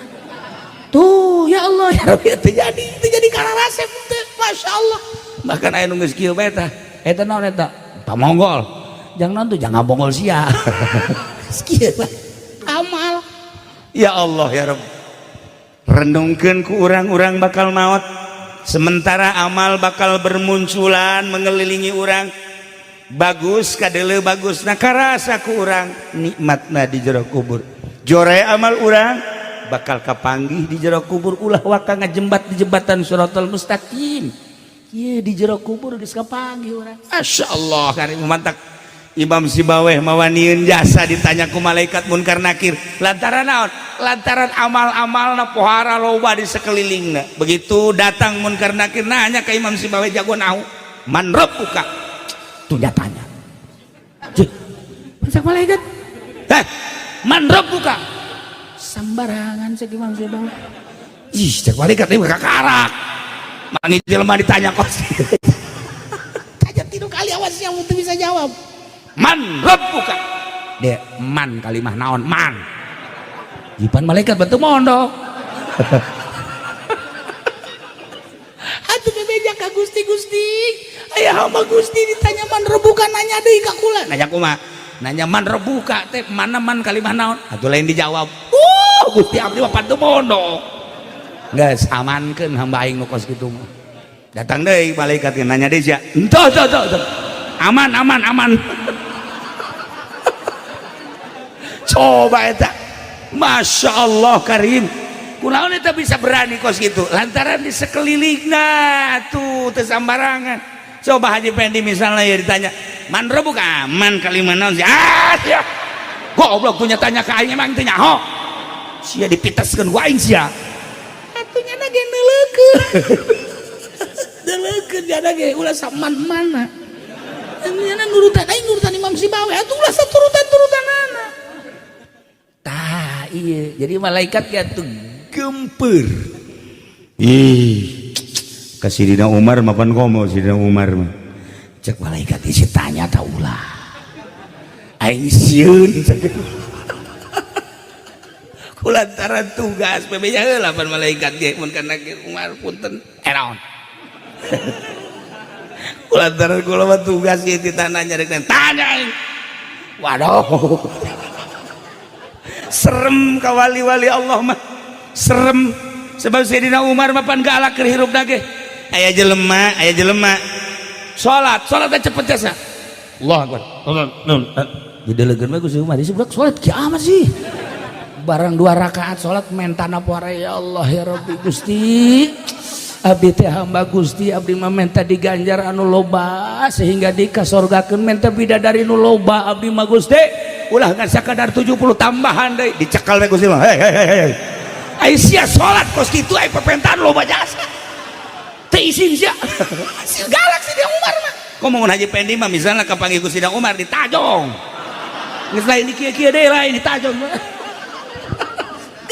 Tuh ya Allah ya Rabbi, teu jadi, teu jadi kararasep teh, Masya Allah. Bahkan aya nu geus kieu bae tah. Eta naon eta? Pamonggol. Jangan tuh jangan bonggol sia. Kieu amal. Ya Allah ya Rabb, renungkeun ku urang-urang bakal maut, sementara amal bakal bermunculan mengelilingi urang. Bagus kadele, bagus, nah karasa ku urang nikmatna di jero kubur, jore amal urang. Bakal kapanggih di jero kubur, ulah waka ngajembat di jembatan Shiratal Mustaqim. Ieu di jero kubur geus kapanggih urang. Masya Allah karim, mantak Imam Sibaweh mawanieun jasa ditanya ku malaikat Munkar Nakir lantaran naon? Lantaran amal-amalna pohara loba di sekelilingna. Begitu datang Munkar Nakir nanya ke Imam Sibaweh, jago nahu, "Man rabbuka?" Tuh tanya. Cih, masa malaikat, "Eh, man rabbuka?" Sambarangan cek Imam Sibaweh. Ih, cek malaikat, ini kakarak mangi jelema ditanya kos. Tanya tilu kali, awas yang untuk bisa jawab. "Man rabbuka?" Dia man kalimah naon man? Jipan malaikat bentuk mondok. Atuh bebeja ka Gusti, "Gusti, aya hamba Gusti ditanya man rabbuka, nanya deui ka kula." Nanya kumaha? Nanya man rabbuka teh mana man kalimah naon? Atuh lain dijawab. Gusti, abdi mah pantu mondok. Geus, amankeun hamba aing nu kos kitu mah. Datang deui malaikat, nanya deui sia. Entuh tuh tuh tuh. Aman, aman, aman. Coba eta. Masya Allah karim. Kunaon eta bisa berani kos gitu? Lantaran di sekelilingna tuh teu sambarangan. Coba Haji Pendi misalnya ya ditanya, "Man rabbuka?" Man kalimah naon sih? Ah, sia. Goblok, punya tanya ka aing emang teu nyaho. Sia dipiteskeun ku aing sia. Atuh nya ge neuleukeun. Neuleukeun jana ge ulah saman-mana. Nya nurutan aing, nurutan Imam Sibaweh atuh, ulah saturutan-turutanana. Tah iya, jadi malaikat ya tuh gemper. Ih, ka Sidina Umar mapan komo Sidina Umar mah. Cek malaikat, isi tanya ta ulah. Aing sieun kulantaran tugas PB nya heula pan malaikat ge mun kana Umar, "Punten, eh naon?" "Kulantaran kula mah tugas ieu ditanya, rek tanya aing." Waduh, serem ka wali-wali Allah mah, serem. Sebab Sayyidina Umar mah pan galak keur hirupna ge. Aya jelema, aya jelema salat, salat cepet jasa, Allah akbar, didelegeun mah Gusti Umar, "Isi budak salat kiamat sih." Barang dua rakaat salat mentana poara, "Ya Allah, ya Rabbi, Gusti, abdi teh hamba Gusti, abdi mah menta diganjar anu loba sehingga dikasorgakeun, menta bidadari nu loba abdi mah Gusti, ulah ngan sakadar 70, tambahan deui." Dicekal we Gusti mah, "Hei, hei, hei, hei, ai sia salat kos kitu, ai pepentaan loba jasa teu isin sia." Si galak si dia Umar mah. Komo mun Haji Pendi mah misalnya kapanggih ku Sidang Umar ditajong, geus lain di kieu-kieu deui, lain ditajong.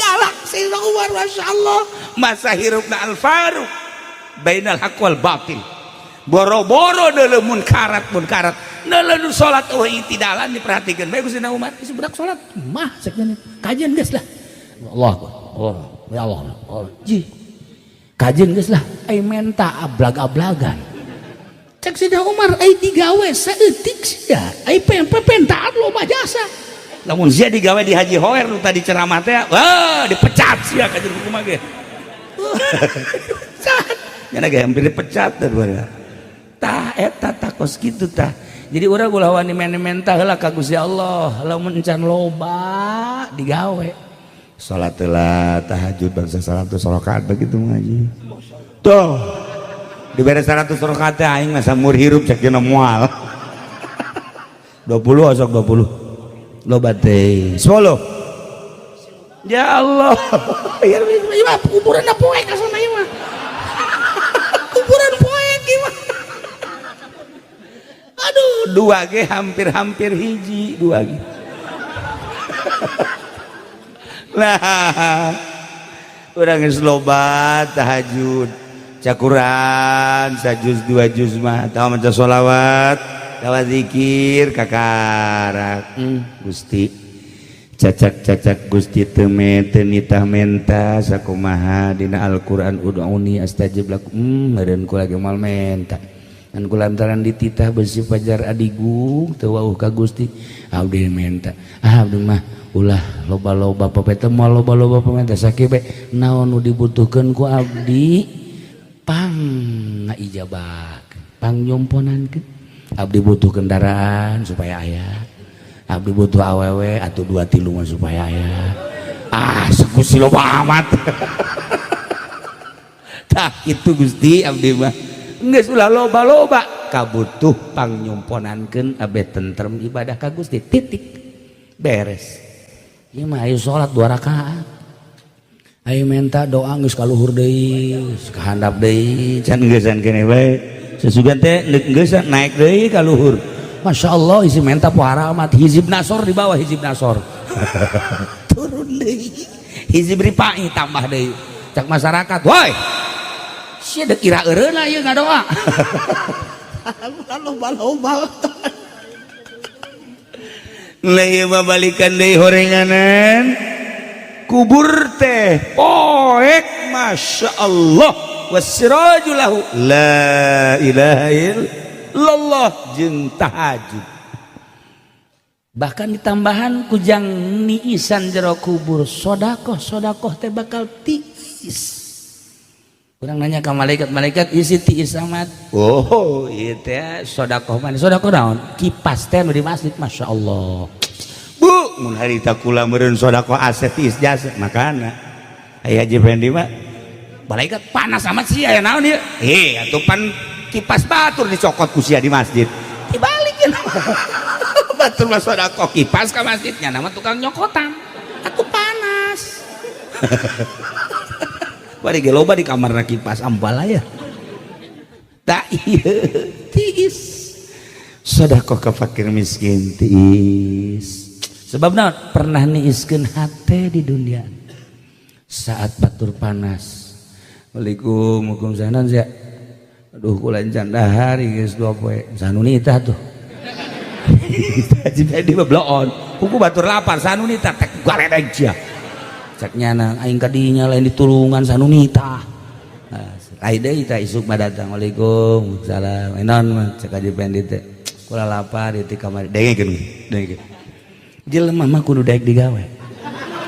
Galak Sayyidina Umar, Masya Allah. Masa hirupna al faruq bainal haq wal batil, boro-boro deuleu munkarat, munkarat deuleu salat eueuh itidalan diperhatikeun bae ku Sayyidina Umar. "Si budak salat mah," cek, "kajian geus lah." Allah Allah, ya Allah, Allah ji, "Kajian geus lah, ai menta ablag-ablagan." Cek Sayyidina Umar, "Ai digawe saeutik sia, ai pentaan loba jasa. Lamun sia digawe di Haji Hoer nu tadi ceramah teh, wah, dipecat sia." Kajian kumaha ge nya ge hampir dipecat teh. Tah eta tah kos kitu tah. Jadi urang ulah wani menta heula ka Gusti Allah. Lamun encan loba digawe, salat heula, tahajud bangsa 100 rakaat begitu ngaji tuh dibere 100 rakaat teh aing mah samur hirup cek dina moal. 20, osok 20 loba teh 10, ya Allah ya, mah kuburan poek asana ieu mah, kuburan poek ieu mah. Aduh, dua ge hampir-hampir hiji, dua ge. Nah, urang geus loba tahajud, cakuran sajuz dua juz mah, tahu maca sholawat, tawa zikir kakarak. Gusti, cacak-cacak Gusti teu teu nitah menta sakumaha dina Al-Qur'an, ud'uni astajib lakum. Meureun kula ge moal menta ngan kulantaran dititah besi pajar adigung teu wauh ka Gusti, abdi menta. Ah, abdi mah ulah loba-loba papeta, moal loba-loba pamenta, sakieu bae naon nu dibutuhkeun ku abdi pang ngaijabah, pang nyomponankeun. Abdi butuh kendaraan supaya aya, abdi butuh awewe atau dua tilu mah supaya aya. Ah, Gusti loba amat. Tah itu Gusti, abdi mah geus ulah loba-loba, kabutuh pangnyumponankeun abeh tentrem ibadah ka Gusti, titik, beres. Ieu mah ayo salat dua rakaat, ayo minta doa, geus ka luhur deui, ka handap deui, can geusan keneh bae. Sesugan teh geusan naik deui ka luhur. Masya Allah, isi menta pohara amat. Hizib nasor di bawah, hizib nasor turun deui, hizib ripai tambah deui. Cak masyarakat, woi, sia dek kira eureuna ieu ngadoa. Loba-loba. Lah, ieu mah balikan deui horenganan kubur teh poek. Masya Allah, wasiraju lahu la ilaha illallah jeung tahajud, bahkan ditambahan kujang niisan jero kubur sodakoh. Sodakoh teh bakal tiis. Kurang nanya ke malaikat, malaikat isi tiis amat. Oh, iya teh sodakoh mana? Sodakoh naon? Kipas teh nu di masjid, masya Allah. Bu, mun harita kula meureun sodakoh aset tiis jasa makana. Aya Haji Fendi mah. Malaikat, panas amat sih, aya naon ieu? Eh, atuh pan kipas batur dicokot ku sia di masjid. Dibalikin. Batur mah sodakoh kipas ka masjidnya, nama tukang nyokotan. Aku panas. Bari ge loba di kamarna kipas ambalaya. Tak ieu tiis. Sodakoh ka fakir miskin tiis. Sebab naon? Pernah niiskeun hate di dunia. Saat batur panas. Waalaikum, waalaikumsalam ya. Aduh, kula encan dahar geus 2 poe. Sanunita tuh. Haji Fendi mah bloon. Kuku batur lapar sanunita tek galedeg sia. Cek nyana aing kadinya lain ditulungan sanunita. Nah, lain deui tah isuk mah datang. Waalaikum salam. Enon mah cek Haji Fendi teh. Kula lapar di kamar. Dengekeun, dengekeun. Jelema mah kudu daek digawe.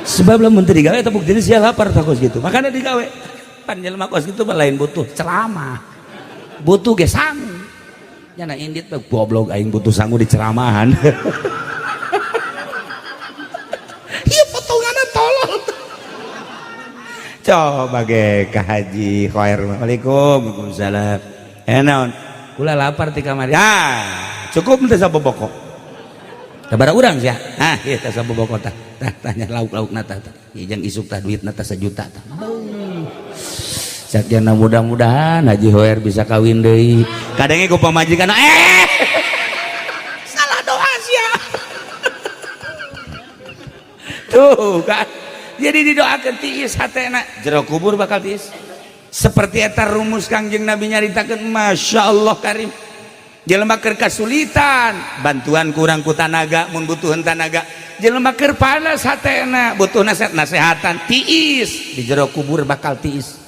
Sebab lamun teu digawe eta bukti sia lapar tah kos kitu. Makana digawe. Pan jelema kos kitu mah lain butuh ceramah. Butuh ge sangu. Nyana indit mah goblok, aing butuh sangu di ceramahan. Ieu potonganna tolol. Coba ge ka Haji Khair. Waalaikum, waalaikumsalam. Eh, naon? Kula lapar ti kamari. Ah, cukup teh saboboko. Sabaraha urang sia? Ah, ieu teh saboboko tah. Tah tanya lauk-laukna tah tah. Ieu jeung isuk tah duitna tah 1 juta tah. Sakiana mudah-mudahan Haji Hoer bisa kawin deui. Kadangnya ku pamajikan, eh, salah doa sia. Tuh kan. Jadi didoakeun tiis hatena, jero kubur bakal tiis. Seperti eta rumus Kangjeng Nabi nyaritakeun, Masya Allah karim. Jelema keur kasulitan, bantuan kurang ku tanaga, mun butuheun tanaga. Jelema keur panas hatena, butuh nasihat nasehatan, tiis di jero kubur bakal tiis.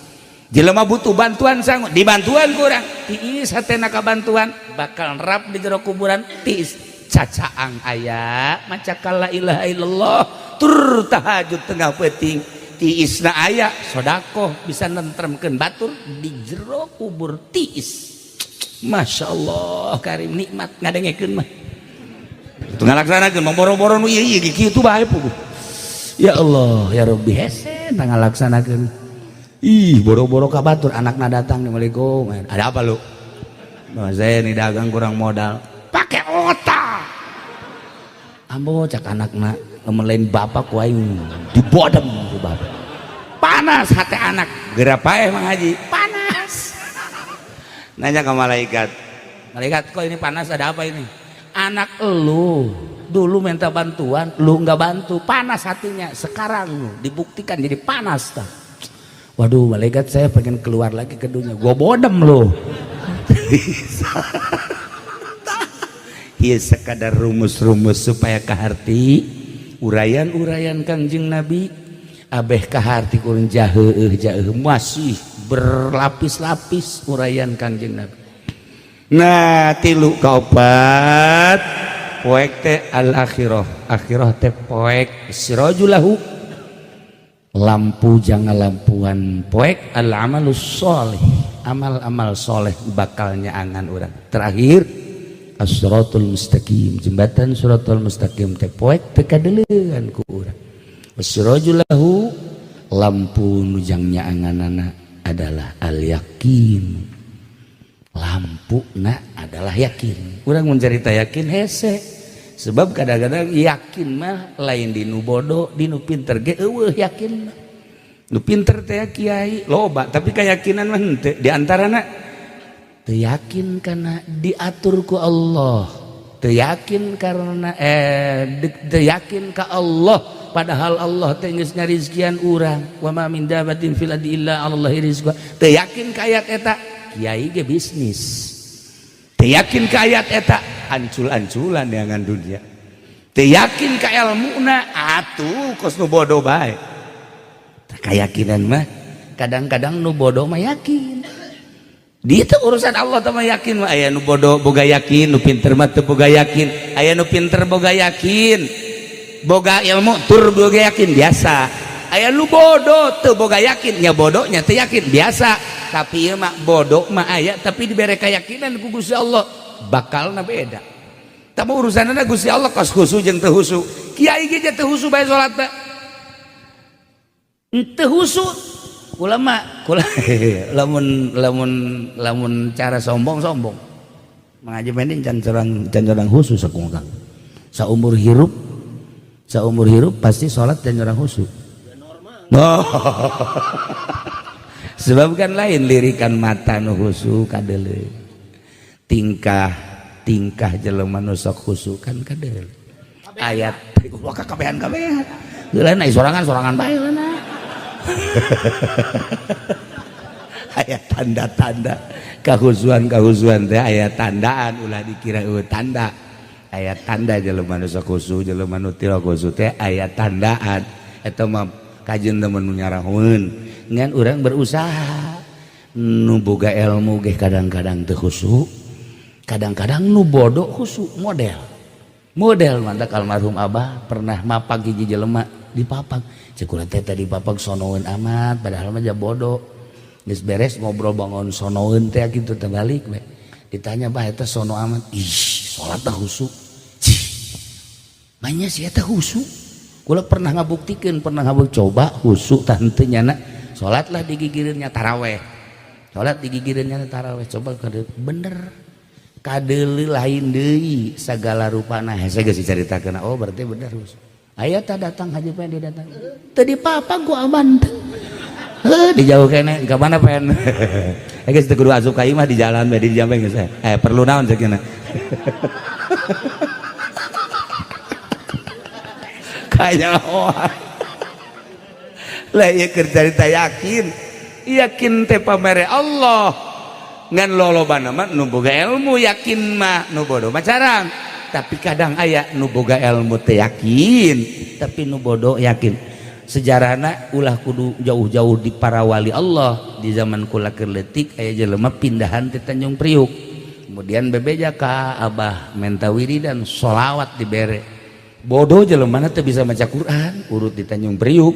Jelema butuh bantuan sangu, dibantuan kurang, tiis hatena ka bantuan, bakal rap di jero kuburan tiis. Cacaang aya maca la ilaha illallah tur tahajud tengah peuting, tiisna aya sodakoh bisa nentremkeun batur di jero kubur tiis. Masya Allah karim, nikmat ngadengekeun mah. Itu ngalaksanakeun boro-boro nu ieu ieu kitu bae puguh. Ya Allah ya Rabbi, hese ngalaksanakeun. Ih, boro-boro ka batur, anakna datang. Assalamualaikum, Ada apa lu? Nah, saya ini dagang kurang modal. Pakai otak. Ambo, cak anakna, lamun lain bapak ku aing dibodem ku bapak. Panas hati anak. Geura paeh Mang Haji. Panas. Nanya ke malaikat. Malaikat, kok ini panas, ada apa ini? Anak elu dulu minta bantuan, lu nggak bantu, panas hatinya. Sekarang lu dibuktikan jadi panas tah. Waduh, malaikat, saya pengen keluar lagi ke dunia. Gua bodem lu. Ieu sekadar rumus-rumus supaya kaharti uraian-uraian Kangjeng Nabi, abeh kaharti kurang jaheuh jaheuh, masih berlapis-lapis uraian Kangjeng Nabi. Nah, tilu kaopat poek teh al akhirah. Akhirah teh poek sirajulahu, lampu jangan lampuan poek al amalus soleh, amal-amal soleh bakalnya angan urang. Terakhir as-siratul mustaqim, jembatan siratul mustaqim teh poek teu kadeleuan ku urang. Wasiraju lahu, lampu nu jang nyaanganana adalah al yakin. Lampu na adalah yakin. Urang mun carita yakin hese, sebab kadang-kadang yakin mah lain di nu bodoh, di nu pinter ge eueuh yakin mah. Nu pinter teh kiai loba, tapi keyakinan mah henteu. Di antarana teu yakin karena diatur ku Allah, teu yakin karena teu yakin ka Allah, padahal Allah teh geus ngarizkian urang. Wa ma min dabatin fil ardi illa 'alallahi rizquha. Teu yakin ka ayat eta, kiai ge bisnis. Teu yakin ka ayat eta, ancul-anculan neangan dunia. Teu yakin ka elmuna, atuh kos nu bodoh bae. Keyakinan mah kadang-kadang nu bodoh mah yakin. Di itu urusan Allah teh mah yakin mah aya nu bodoh boga yakin, nu pinter mah teu boga yakin. Aya nu pinter boga yakin, boga ilmu tur boga yakin biasa. Aya nu bodoh teu boga yakin, nya bodohnya teu yakin biasa. Tapi ieu mah bodoh mah aya tapi dibere keyakinan ku Gusti Allah, bakalna beda. Tapi urusanna Gusti Allah kos khusu jeung teu khusu. Kiai ge teu khusu bae salat teh. Teu khusu ulama kula lamun lamun lamun cara sombong-sombong. Mengaji mending can corang khusus aku Kang. Saumur hirup pasti salat can corang khusu. Oh. Sebab kan lain lirikan mata nu khusu kadeuleu. Tingkah tingkah jelema nu sok khusu kan kadeuleu. Ayat wah kabehan-kabehan. Heula na sorangan-sorangan bae heula. Aya tanda-tanda kahusuan-kahusuan teh, aya tandaan, ulah dikira eueuh tanda. Aya tanda jelema nu sok khusu, jelema nu teu khusu teh aya tandaan. Eta mah kajeun temen nu nyarahoeun. Ngan urang berusaha, nu boga ilmu ge kadang-kadang teu khusu, kadang-kadang nu bodoh khusu. Model model mantak almarhum abah pernah mapag hiji jelema dipapag, cek kula teh tadi papag sonoeun amat, padahal mah ja bodoh. Geus beres ngobrol bangun sonoeun teh kitu teh, balik we ditanya, "Bah, eta sono amat." "Ih, salat teh khusu." Cih, manya si eta khusu. Kula pernah ngabuktikeun, pernah ngabuk coba khusu tah henteu nyana. Salatlah digigireunnya taraweh, salat digigireunnya taraweh, coba kade bener kadeuleu lain deui sagala rupana. Hese geus dicaritakeun, oh berarti bener khusu. Aya tah datang Haji Pendi, datang teu dipapag ku aman teh. Heuh, di jauh kene ka mana pen. Eh, geus teu kudu asup ka imah, di jalan bae, di jampe geus. Eh, perlu naon ceuk? Kanyahoan lah ieu keur carita yakin. Yakin teh pamere Allah, ngan lolobana mah nu boga ilmu yakin mah, nu bodoh mah carang. Tapi kadang aya nu boga ilmu teh yakin, tapi nu bodoh yakin. Sejarahna ulah kudu jauh-jauh, di para wali Allah. Di zaman kula keur leutik aya jelema pindahan ti Tanjung Priuk, kemudian bebeja ka abah menta wiridan sholawat, dibere. Bodoh jelema teu bisa maca Quran, urut di Tanjung Priuk,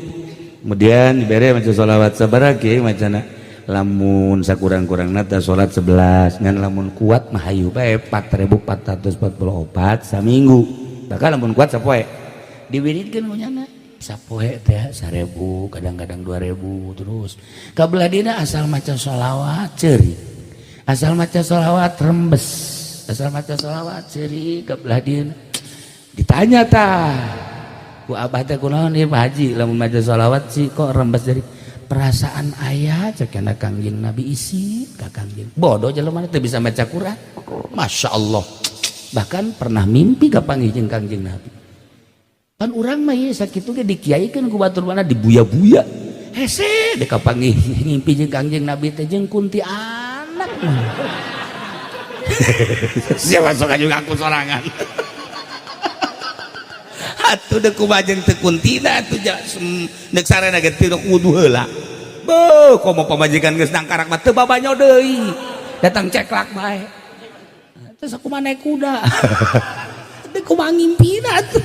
kemudian dibere maca sholawat. Sabaraha kiai macana? Lamun sakurang-kurangna teh salat 11, ngan lamun kuat mah hayu bae 4444 saminggu, bahkan lamun kuat sapoe. Diwiridkeun ku nyana sapoe teh 1000, kadang-kadang 2000. Terus kabelah dina asal maca sholawat ceurik, asal maca sholawat rembes, asal maca sholawat ceurik. Kabelah dina ditanya tah ku abah teh, "Kunaon ieu Pak Haji, lamun maca sholawat sih kok rembes?" "Jadi perasaan ayah," cek Kangjeng Nabi, isi ka Kangjeng. Bodoh jelema teu bisa maca Quran, Masya Allah, bahkan pernah mimpi kapanggih jeung Kangjeng Nabi. Kan urang mah ieu sakitu ge dikiaikeun ku batur mana dibuya-buya, hese dek kapanggih ngimpi jeung Kangjeng Nabi teh jeung kuntianak. Siapa sok juga aku sorangan atuh, deuk kumaha jeung teu kuntina atuh, deuk sarena ge teu wudu heula. Beuh, komo pamajikan geus nangkarak mah teu babanyo deui, datang ceklak bae. Terus aku mah naik kuda, deuk kumaha ngimpina atuh.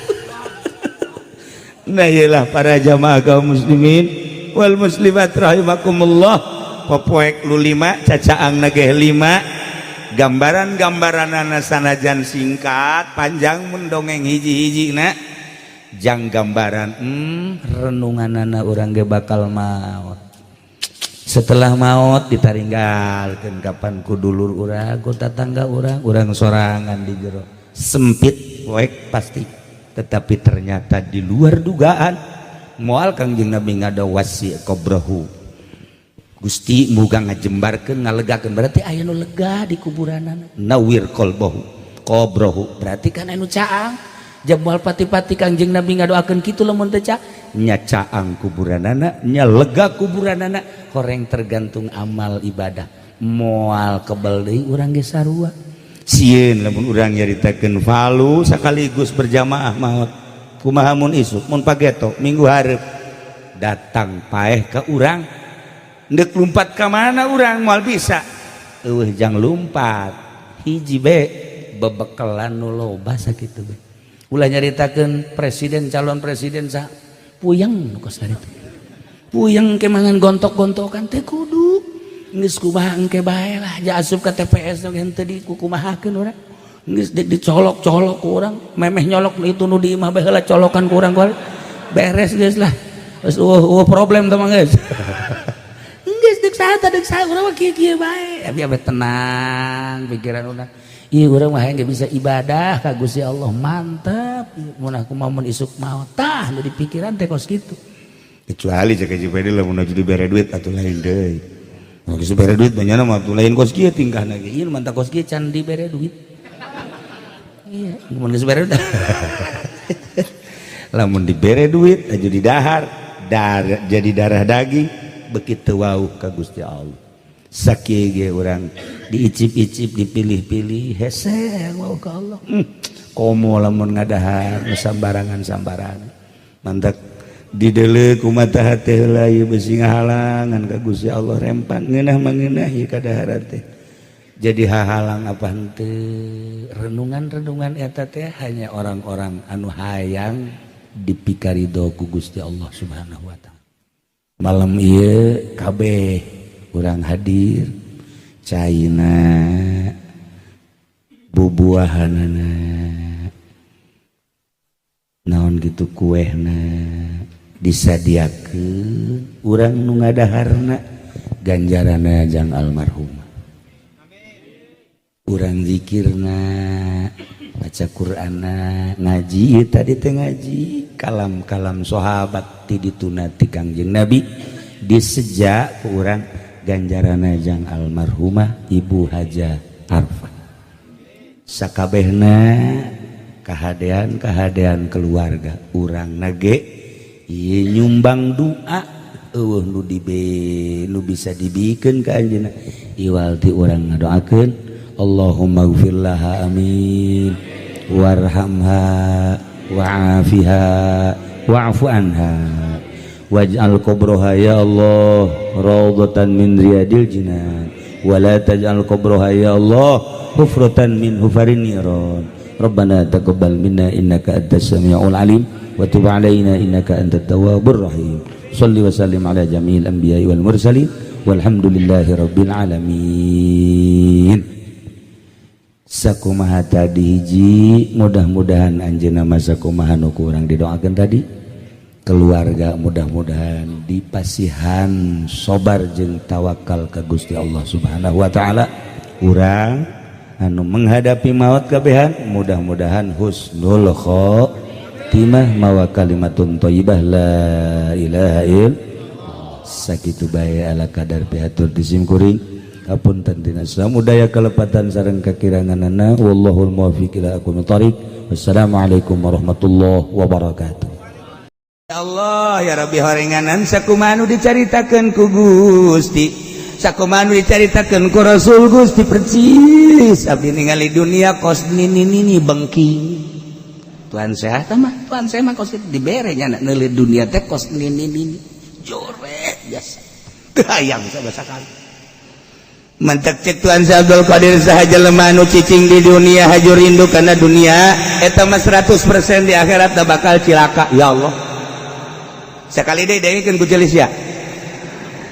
Nah, iyalah para jamaah kaum muslimin wal muslimat rahimakumullah, popoek lu lima, cacaang nageh lima, gambaran-gambaran sanajan singkat panjang mun dongeng hiji-hiji na. Jang gambaran renunganana urang ge bakal maot. Setelah maut ditaringgalkeun kapan ku dulur urang, ku tatangga urang, urang sorangan di jero sempit, poek pasti. Tetapi ternyata di luar dugaan. Moal Kangjeng Nabi ngada wasi qabrahu, Gusti, muga ngajembarkeun, ngalegakeun. Berarti aya nu lega di kuburanana. Nawwir qalbahu, qabrahu, berarti kan anu caang. Jam moal pati-pati Kangjeng Nabi ngadoakeun kitu lamun teu caang. Nya caang kuburanana, nya lega kuburanana. Horeng tergantung amal ibadah. Moal kebel deui urang ge sarua sieun lamun urang nyaritakeun falu sekaligus berjamaah maot. Kumaha mun isuk, mun pageto, minggu hareup datang paeh ke urang? Ndek lumpat ka mana urang? Moal bisa. Eueuh jang lumpat. Hiji be bebekelan nu loba sakitu be. Ulah nyaritakeun presiden, calon presiden sa puyeng nu kos itu. Puyeng ke mangan gontok-gontokan teh kudu. Geus kumaha engke bae lah, ja asup ka TPS nu henteu dikukumahakeun urang. Geus dicolok-colok ku urang, memeh nyolok itu nu di imah bae heula colokan ku urang. Beres geus lah. Geus eueuh problem teh mah geus. Geus deuk saha teh, deuk saha, urang mah kieu-kieu bae. Tapi abe tenang pikiran urang. Ih, urang mah hayang bisa ibadah ka Gusti Allah, mantap. Mun aku mah mun isuk maot tah nu di pikiran teh kos kitu. Kecuali cek Haji lamun aju dibere duit atuh lain deui. Mun geus dibere duit banyak mah atuh lain kos kieu tingkahna ge. Ieu mantap kos kieu can dibere duit. Iya, mun geus bere duit. Lamun dibere duit aju didahar, dar jadi darah daging begitu wau ka Gusti Allah. Sakieu ge urang diicip-icip, dipilih-pilih, hese wau ka Allah. Komo lamun ngadahar nu sambarangan-sambarangan. Mantak didele ku mata hate heula ieu besi ngahalangan ka Gusti Allah, rempan ngeunah mah ngeunah ieu kadaharan teh. Jadi hahalang apa henteu renungan-renungan eta teh hanya orang-orang anu hayang dipikarido ku Gusti Allah Subhanahu wa Ta'ala. Malam ieu kabeh urang hadir, caina, bubuahanana, naon gitu, kuehna disadiakeun. Urang nu ngadaharna ganjaranna jang almarhumah. Urang zikirna, baca Qur'anna, ngaji tadi teh, ngaji kalam-kalam sahabat ti dituna ti Kangjeng Nabi, disejak ku urang, ganjaranna jang almarhumah Ibu Haja Arfah. Sakabehna kahadean, kahadean keluarga urang nage ieu nyumbang doa. Eueuh nu dibe nu bisa dibikeun ka anjeunna iwal ti urang ngadoakeun. Allahumma gfir laha, amin, warhamha, wa'afiha, wa'fu anha, waj'al qabroha ya Allah raudhatan min riyadil jinan, wala taj'al qabroha ya Allah hufratan min hufarin niran. Rabbana taqabbal minna innaka antas samiul alim wa tub alaina innaka antat tawwabur rahim. Salli wa sallim ala jami'il anbiya'i wal mursalin, walhamdulillahi rabbil alamin. Sakumaha tadi hiji, mudah-mudahan anjeunna masa kumaha nu ku urang didoakeun tadi, keluarga mudah-mudahan dipasihan sobar jeung tawakal ka Gusti Allah Subhanahu wa Ta'ala. Urang anu menghadapi maut kabehan mudah-mudahan husnul khotimah, mawa kalimatun thayyibah, la ilaha illallah. Sakitu bae ala kadar pihatur di sim kuring. Hapunten tina samudaya kalepatan sareng kakiranganana. Wallahul muwaffiq ila aqwamit thariq. Wassalamualaikum warahmatullahi wabarakatuh. Ya Allah ya Rabbi, horenganan sakumaha nu dicaritakeun ku Gusti, sakumaha nu dicaritakeun ku Rasul Gusti, percis abdi ningali dunia kos nini nini bengking. Tuhan saya mah, Tuhan saya mah kos dibere nya neuli dunia teh kos nini nini jore biasa teu hayang sama sakali. Mantak cek Tuhan Syekh Abdul Qadir, saha jelema nu cicing di dunia haju rindu karena dunia, eta mah 100% di akhirat da bakal cilaka. Ya Allah, sekali deui dengekeun ku celis ya.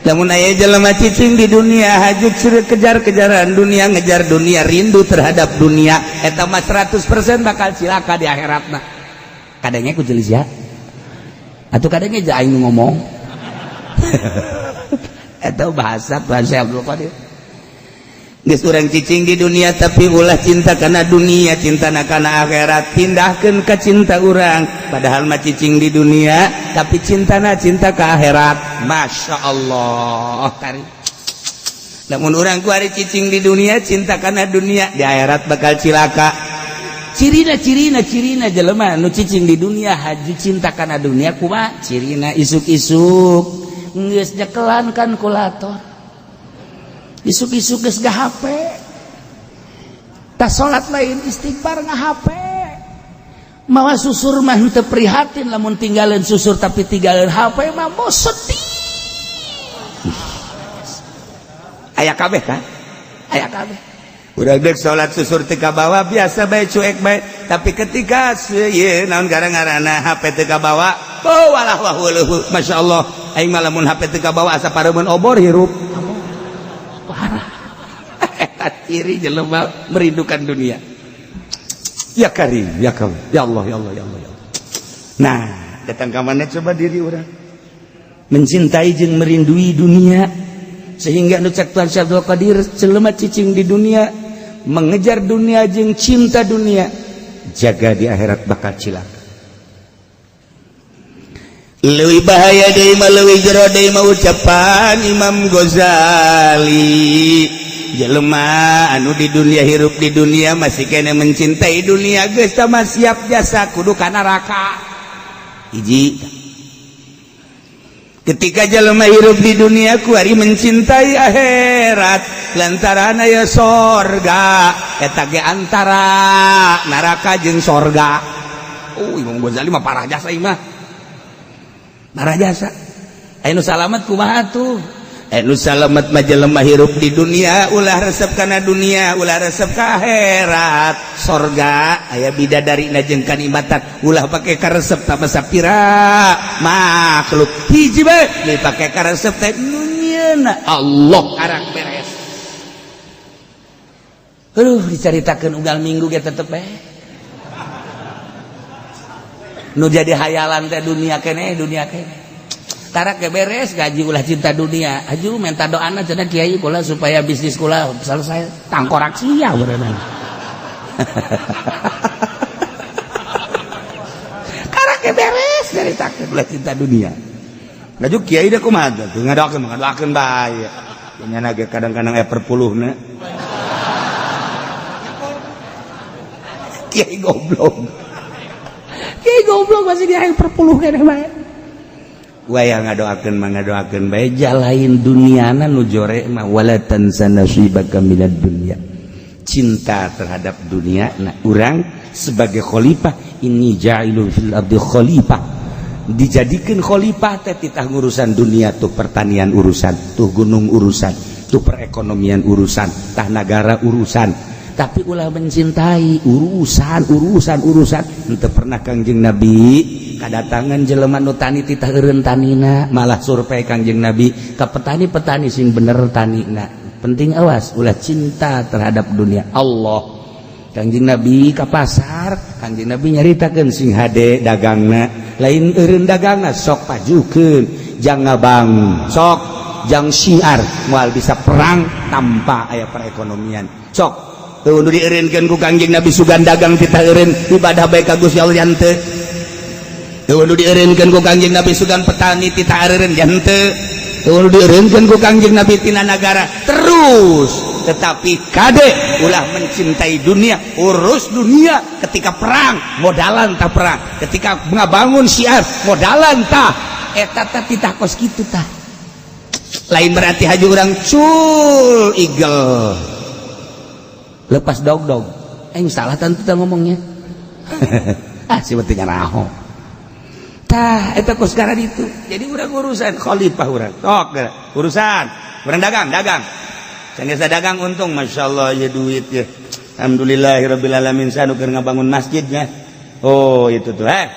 Lamun aya jelema cicing di dunia haju kejar-kejaran dunia, ngejar dunia, rindu terhadap dunia, eta mah 100% bakal cilaka di akhiratna. Kadangnya ku jelis ya atau kadangnya aja aing ngomong. Atau bahasa bahasa Abdul Qadir. Geus urang cicing di dunia, tapi ulah cinta kana dunia, cinta kana akhirat. Pindahkeun ka cinta urang, padahal mah cicing di dunia, tapi cintana cinta ke akhirat. Masya Allah kari. Namun urang kuari cicing di dunia, cinta kana dunia, di akhirat bakal cilaka. Cirina, cirina, cirina jelema nu cicing di dunia haji cinta kana dunia kumaha cirina? Isuk-isuk geus nyekelan kalkulator, isuk-isuk geus HP, tas salat lain istighfar, nga HP, mawa susur mah teu prihatin lamun tinggalin susur, tapi tinggalin HP mah mau sedih. Aya kabeh kan, aya kabeh. Udah dek salat susur teu kabawa, biasa bae, cuek bae, tapi ketika ieu naon gara-garana HP teu kabawa, oh walah wah weuh, masyaallah, aing mah lamun HP teu kabawa asa pareumeun obor hirup. Parah eta ciri jelema merindukan dunia. Ya Karim, ya Karim, ya Allah, ya Allah, ya Allah, ya Allah. Nah, datang ka mana coba diri urang mencintai jeung merindui dunia, sehingga nu cek Tuhan Syekh Abdul Qadir, jelema cicing di dunia, mengejar dunia jeung cinta dunia, jaga di akhirat bakal cilaka. Leuwih bahaya deui mah, leuwih jero deui mah, ucapan Imam Ghazali, jelema anu di dunia, hirup di dunia, masih kena mencintai dunia, geus mah siap jasa kudu ka neraka. Hiji, ketika jelema hirup di dunia kuari mencintai akhirat lantaran aya sorga, eta ge antara neraka jeung sorga. Oh, Imam Ghazali mah parah jasa, mah parah jasa. Anu salamet kumaha tuh? Anu salamet mah jelema hirup di dunia ulah resep kana dunia, ulah resep ka akhirat. Sorga aya bidadari jeung kanikmatan, ulah pake karesep tama sapira makhluk. Hiji bae dipake karesep teh nu nyieunna Allah, karak beres. Aduh, dicaritakeun unggal minggu ge tetep bae nu jadi hayalan teh dunia kene, dunia kene. Karak ge beres gaji, ulah cinta dunia. Aju minta doana cenah, kiai kula supaya bisnis kula selesai, tangkorak sia berenang. Karak ge beres caritakeun ulah cinta dunia. Laju kiai deh kumaha tuh? Ngadoakeun, ngadoakeun bae. Nya ge kadang-kadang aya perpuluhna. Kiai goblok. Kiai goblok masih dia aya perpuluh keneh bae. Wayah ngadoakeun mah ngadoakeun bae, jalain duniana nu jore mah wala tansa nasibaka minad dunya. Cinta terhadap dunia. Nah, urang sebagai khalifah, inni ja'ilun fil ardi khalifah, dijadikan khalifah teh titah ngurusan dunia tuh, pertanian urusan tuh, gunung urusan tuh, perekonomian urusan tah, nagara urusan, tapi ulah mencintai urusan urusan urusan. Henteu pernah Kangjeng Nabi kadatangan jelema nu tani titah eureun tanina, malah survei Kangjeng Nabi ka petani-petani sing bener tanina. Penting, awas, ulah cinta terhadap dunia. Allah, Kangjeng Nabi ka pasar, Kangjeng Nabi nyaritakeun sing hade dagangna, lain eureun dagangna, sok pajukeun jang ngabang, sok jang syiar, moal bisa perang tanpa aya perekonomian. Sok tuh nu dieureunkeun ku Kangjeng Nabi, sugan dagang titah eureun, ibadah bae ka Gusti Allah henteu. Tuh nu dieureunkeun ku Kangjeng Nabi, sugan petani titah eureun henteu. Tuh nu dieureunkeun ku Kangjeng Nabi tina nagara terus, tetapi kade ulah mencintai dunia, urus dunia. Ketika perang modalan tah, perang ketika ngabangun syiar modalan tah, eta teh titah kos kitu tah. Lain berarti haji urang cul igel lepas dog dog, eh salah tentu ngomongnya. Ah, sebetulnya raho tah eta kos sekarang itu. Jadi urang urusan khalifah, urang sok urusan urang dagang, dagang sanggeus dagang untung, masya Allah ya, duit ya, alhamdulillahirabbil alamin, sanu keur ngabangun masjidnya. Oh, itu tuh, eh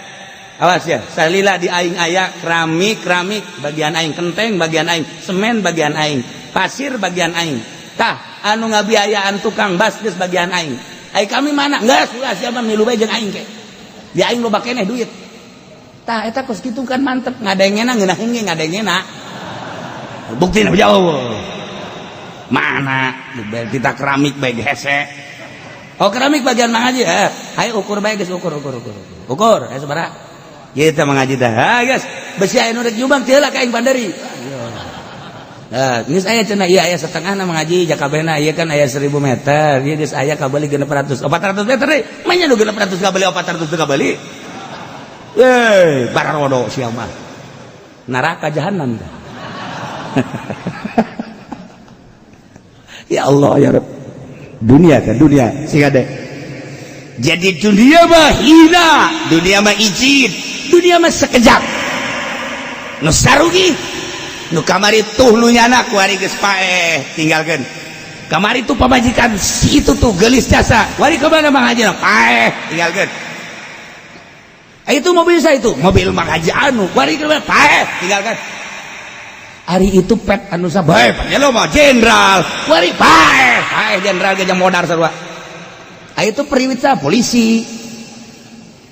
awas ya, salila di aing aya keramik, keramik bagian aing, kenteng bagian aing, semen bagian aing, pasir bagian aing, tah anu ngabiayaan tukang bas geus bagian aing. Ai kami mana? Geus ulah, siapa milu bae jeung aing ke. Di aing loba keneh duit. Tah, eta kos kitu kan mantep ngadengena, ngeunaheun ge ngadengena. Buktina jauh. Mana kita keramik bae hese. Oh, keramik bagian Mang Haji. Eh, hayu ukur bae geus, ukur, ukur, ukur. Ukur, aya sabaraha? Ieu teh Mang Haji teh. Ha, geus. Besi aya nu rek nyumbang teu heula ka aing panderi. Nah, geus aya cenah, ieu aya setengahna, Mang Haji, jakabehna ieu kan aya 1000 meter. Ieu geus aya kabeli 600. 400 meter deui. Manya nu 600 kabeli, 400 teu kabeli. Eh, barodo sia mah. Neraka jahanam teh. Ya Allah, ya Rabb. Dunia kan dunia sing ada. Jadi dunia mah hina, dunia mah izin, dunia mah sekejap. Nu sarugi, nu kamari tuh nu nyana, kuari geus paeh, tinggalkeun. Kamari tuh pamajikan si itu tuh gelis jasa, wari kemana Mang Haji? Paeh, tinggalkeun. Eh, itu mobil saya, itu mobil Mang Haji anu, wari kemana? Paeh, tinggalkan. Ari itu pet anu sabae lo mah jenderal, wari paeh, paeh jenderal ge modar sarua. Ah, itu periwit sa polisi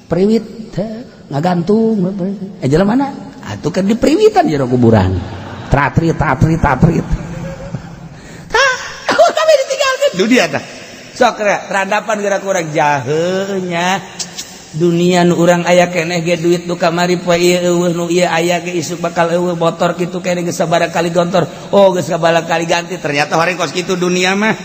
periwit ngagantung eh jalan mana atuh kan di periwitan jero kuburan, tratrit tatrit tatrit. Tah, kami ditinggalkan dunia tah. Sok randapan geura kurang jahenya dunia. Nu urang aya keneh ge duit nu kamari poe ieu eueuh, nu ieu aya ge isuk bakal eueuh. Motor kitu keneh geus sabaraha kali gontor, oh, geus sabaraha kali ganti. Ternyata hari kos kitu dunia mah.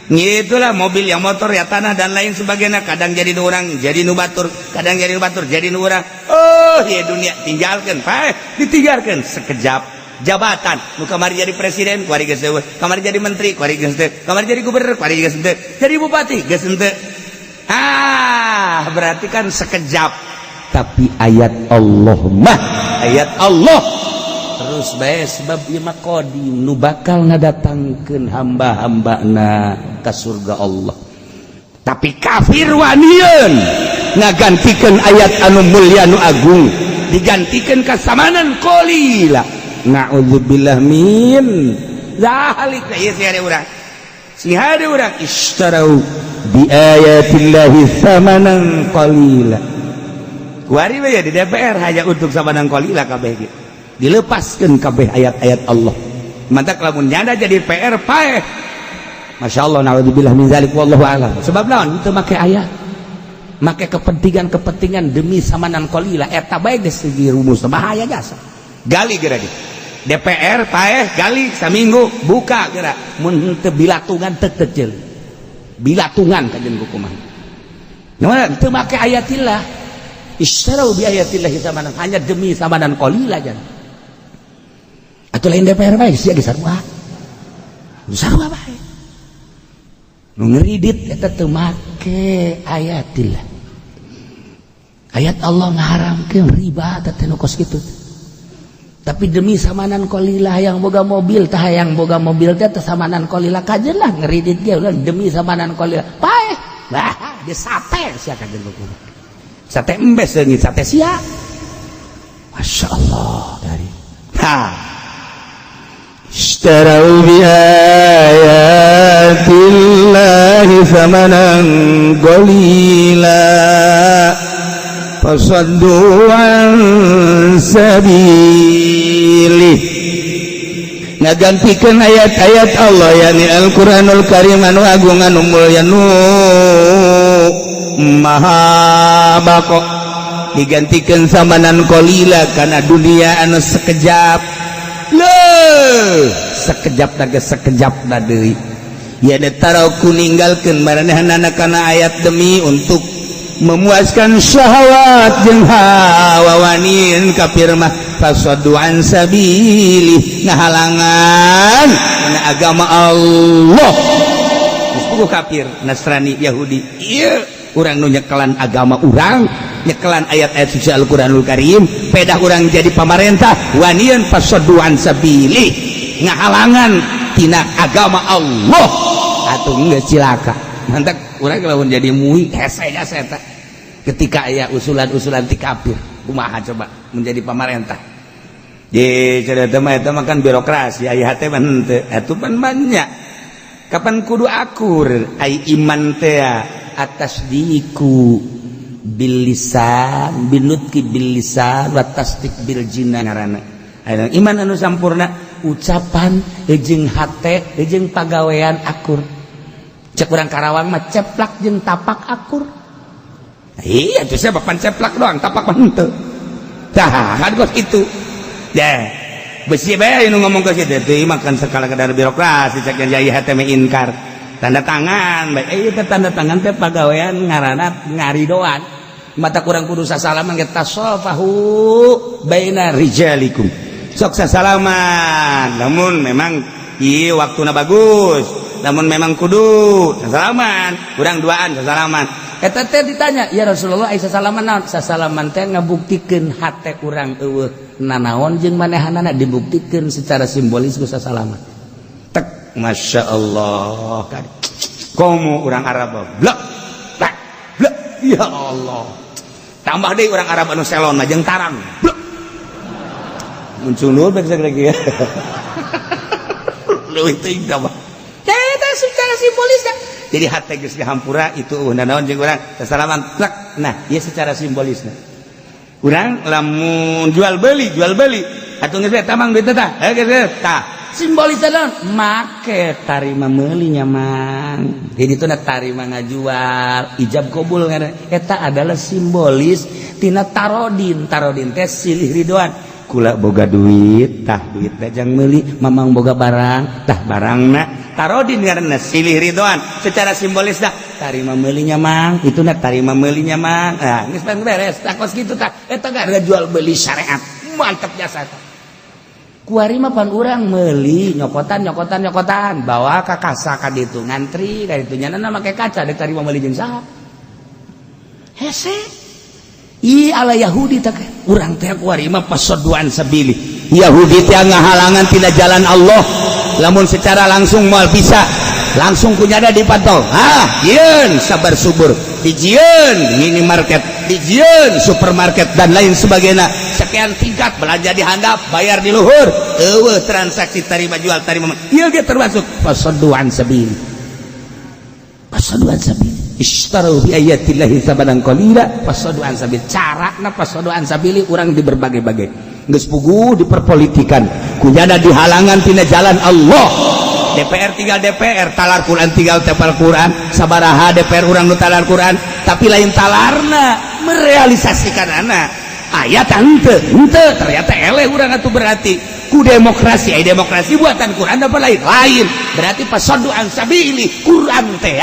Itulah mobil, yang motor ya, tanah dan lain sebagainya. Kadang jadi nu urang, jadi nu batur, kadang jadi nu batur, jadi nu urang. Oh ya, dunia tinggalkan, paeh, ditinggalkan sekejap. Jabatan nu kamari jadi presiden, kuari geus eueuh. Kamari jadi menteri, kuari geus teu. Kamari jadi gubernur, kuari geus henteu. Jadi bupati geus henteu. Ah, berarti kan sekejap. Tapi ayat Allah mah ayat Allah terus bae, sebab ieu mah qadim, nu bakal ngadatangkeun hamba-hambana ka surga Allah. Tapi kafir wanian ngagantikeun ayat anu mulia, anu agung, digantikeun kasamanan qalila. Na'udzubillah min zalik. Ieu sih ada urang, si ada urang ishtarau bi ayatillahi thamanan qalila. Kuari we ya di DPR hanya untuk samanan qalila kabeh ge dilepaskan kabeh ayat-ayat Allah. Mantak lamun nyanda jadi PR paeh. Masya Allah, na'udzubillah min zalik, wallahu a'lam. Sebab naon? Itu make ayat, make kepentingan-kepentingan demi samanan qalila. Eta bae geus segi rumus bahaya jasa. Gali geura di DPR paeh, gali saminggu, buka geura. Mun teu bilatungan teu kecil bilatungan kajen hukuman. Nah, teu make ayatillah. Istarau bi ayatillahi samanan, hanya demi samanan qalila jan. Atau lain DPR bae sia ge sarua. Sarua bae. Nu ngeridit eta teu make ayatillah. Ayat Allah ngaharamkeun riba teh nu kos kitu. Tapi demi samanan qalila, yang boga mobil tah, yang boga mobil teh teh samanan qalila kajen lah ngeridit ge ulah demi samanan qalila paeh. Bah, dia sate sia kajen hukum. Sate embes leungit sate sia. Masya Allah dari. Ha. اشتروا بآيات الله ثمنا قليلا فصدوا عن سبيله. Ngagantikan ayat-ayat Allah, yakni Al-Qur'anul Karim anu agung, anu mulya, nu maha bako, digantikan samanan qalila karena dunia anu sekejap. Leuh, sekejap naga, sekejap na deui ya. Taraku ninggalkeun maranehna kana ayat demi untuk memuaskan syahwat jeung hawa. Wanin kafir mah fasaddu an sabili, ngahalangan kana agama Allah. Geus kafir Nasrani Yahudi ieu, urang nu nyekelan agama urang, nyekelan ayat-ayat suci Al-Qur'anul Karim, pedah urang jadi pamarentah, wanian fasaddu an sabili, ngahalangan tina agama Allah. Atuh geus cilaka. Mantak urang lamun jadi MUI hese jasa eta ketika aya usulan-usulan ti kafir. Kumaha coba menjadi pamarentah di cerita mah? Eta mah kan birokrasi, aya hate mah henteu atuh pan banyak. Kapan kudu akur ai iman teh atas diku Bil lisan, binutqi bil lisan wa tasdik bil jinan ngaranna. Iman anu sampurna ucapan jeung hate jeung pagawean akur. Cek urang Karawang mah, ceplak jeung tapak akur. Iya tuh, saya bapak ceplak doang, tapak mah henteu. Tah kan kos kitu ya, besi bae nu ngomong ke situ teh makan sekala kadar birokrasi. Cek yang jaya hate inkar tanda tangan bae, ieu teh tanda tangan teh pagawean ngaranna ngaridoan. Mata kurang kudu sasalaman ge, tasofahu baina rijalikum, sok sasalaman. Namun memang iya waktuna bagus, namun memang kudu sasalaman, kurang duaan sasalaman. Eta teh ditanya, "Ya Rasulullah, ai sasalaman naon?" Sasalaman teh ngabuktikeun hate urang eueuh nanaon jeung manehanana, dibuktikeun secara simbolis ku sasalaman. Tek, Masya Allah kan komo urang Arab, blek blek blek, ya Allah. Tambah deui urang Arab anu selon mah jeung tarang, blek muncul nur bae sagrek ya leuwih teuing tambah. Eta secara simbolis. Jadi hate geus dihampura itu naon jeung urang sasalaman, plek. Nah, ieu secara simbolisna urang lamun jual beli, jual beli atuh geus tamang duit tah, eh geus tah simbolis naon, make tarima meuli nya mang. Jadi itu na tarima ngajual, ijab kabul ngaranna. Eta adalah simbolis tina tarodin. Tarodin teh silih ridoan. Kula boga duit, tah duit jang meuli, mamang boga barang, tah barangna. Tarodin karena silih ridhoan secara simbolis dah tarima meulinya mang, itu na tarima meulinya mang. Nah, geus beres tah kos kitu tah. Eta gak ada jual beli syariat mantep jasa tah. Kuari mah pan urang meuli nyokotan, nyokotan, nyokotan, bawa ka kasa ka ditu, ngantri ka ditu, nyana make kaca dek tarima meuli jeung saha. Hese. Ih, ala Yahudi tak urang teh kuari mah fasoddu 'an sabili. Yahudi teh ngahalangan tina jalan Allah. Lamun secara langsung moal bisa langsung kunyada dipantau. Ah, jieun sabar subur, dijieun minimarket, dijieun supermarket, dan lain sebagainya, sekian tingkat, belanja di handap, bayar di luhur, eueuh transaksi tarima jual, tarima. Ieu ge termasuk fasoddu 'an sabili. Fasoddu 'an sabili, ishtaru bi ayatillahi tsamanan qalila, fasoddu 'an sabil. Carana fasoddu 'an sabili urang di berbagai-bagai geus puguh diperpolitikan, kunyana dihalangan tina jalan Allah. DPR tinggal DPR, talar Quran tinggal tepal Quran. Sabaraha DPR urang nu talar Quran, tapi lain talarna merealisasikan anak ayat henteu henteu. Ternyata eleh urang atuh. Berarti ku demokrasi, ai demokrasi buatan Quran apa lain? Lain. Berarti fasoddu 'an sabili Quran teh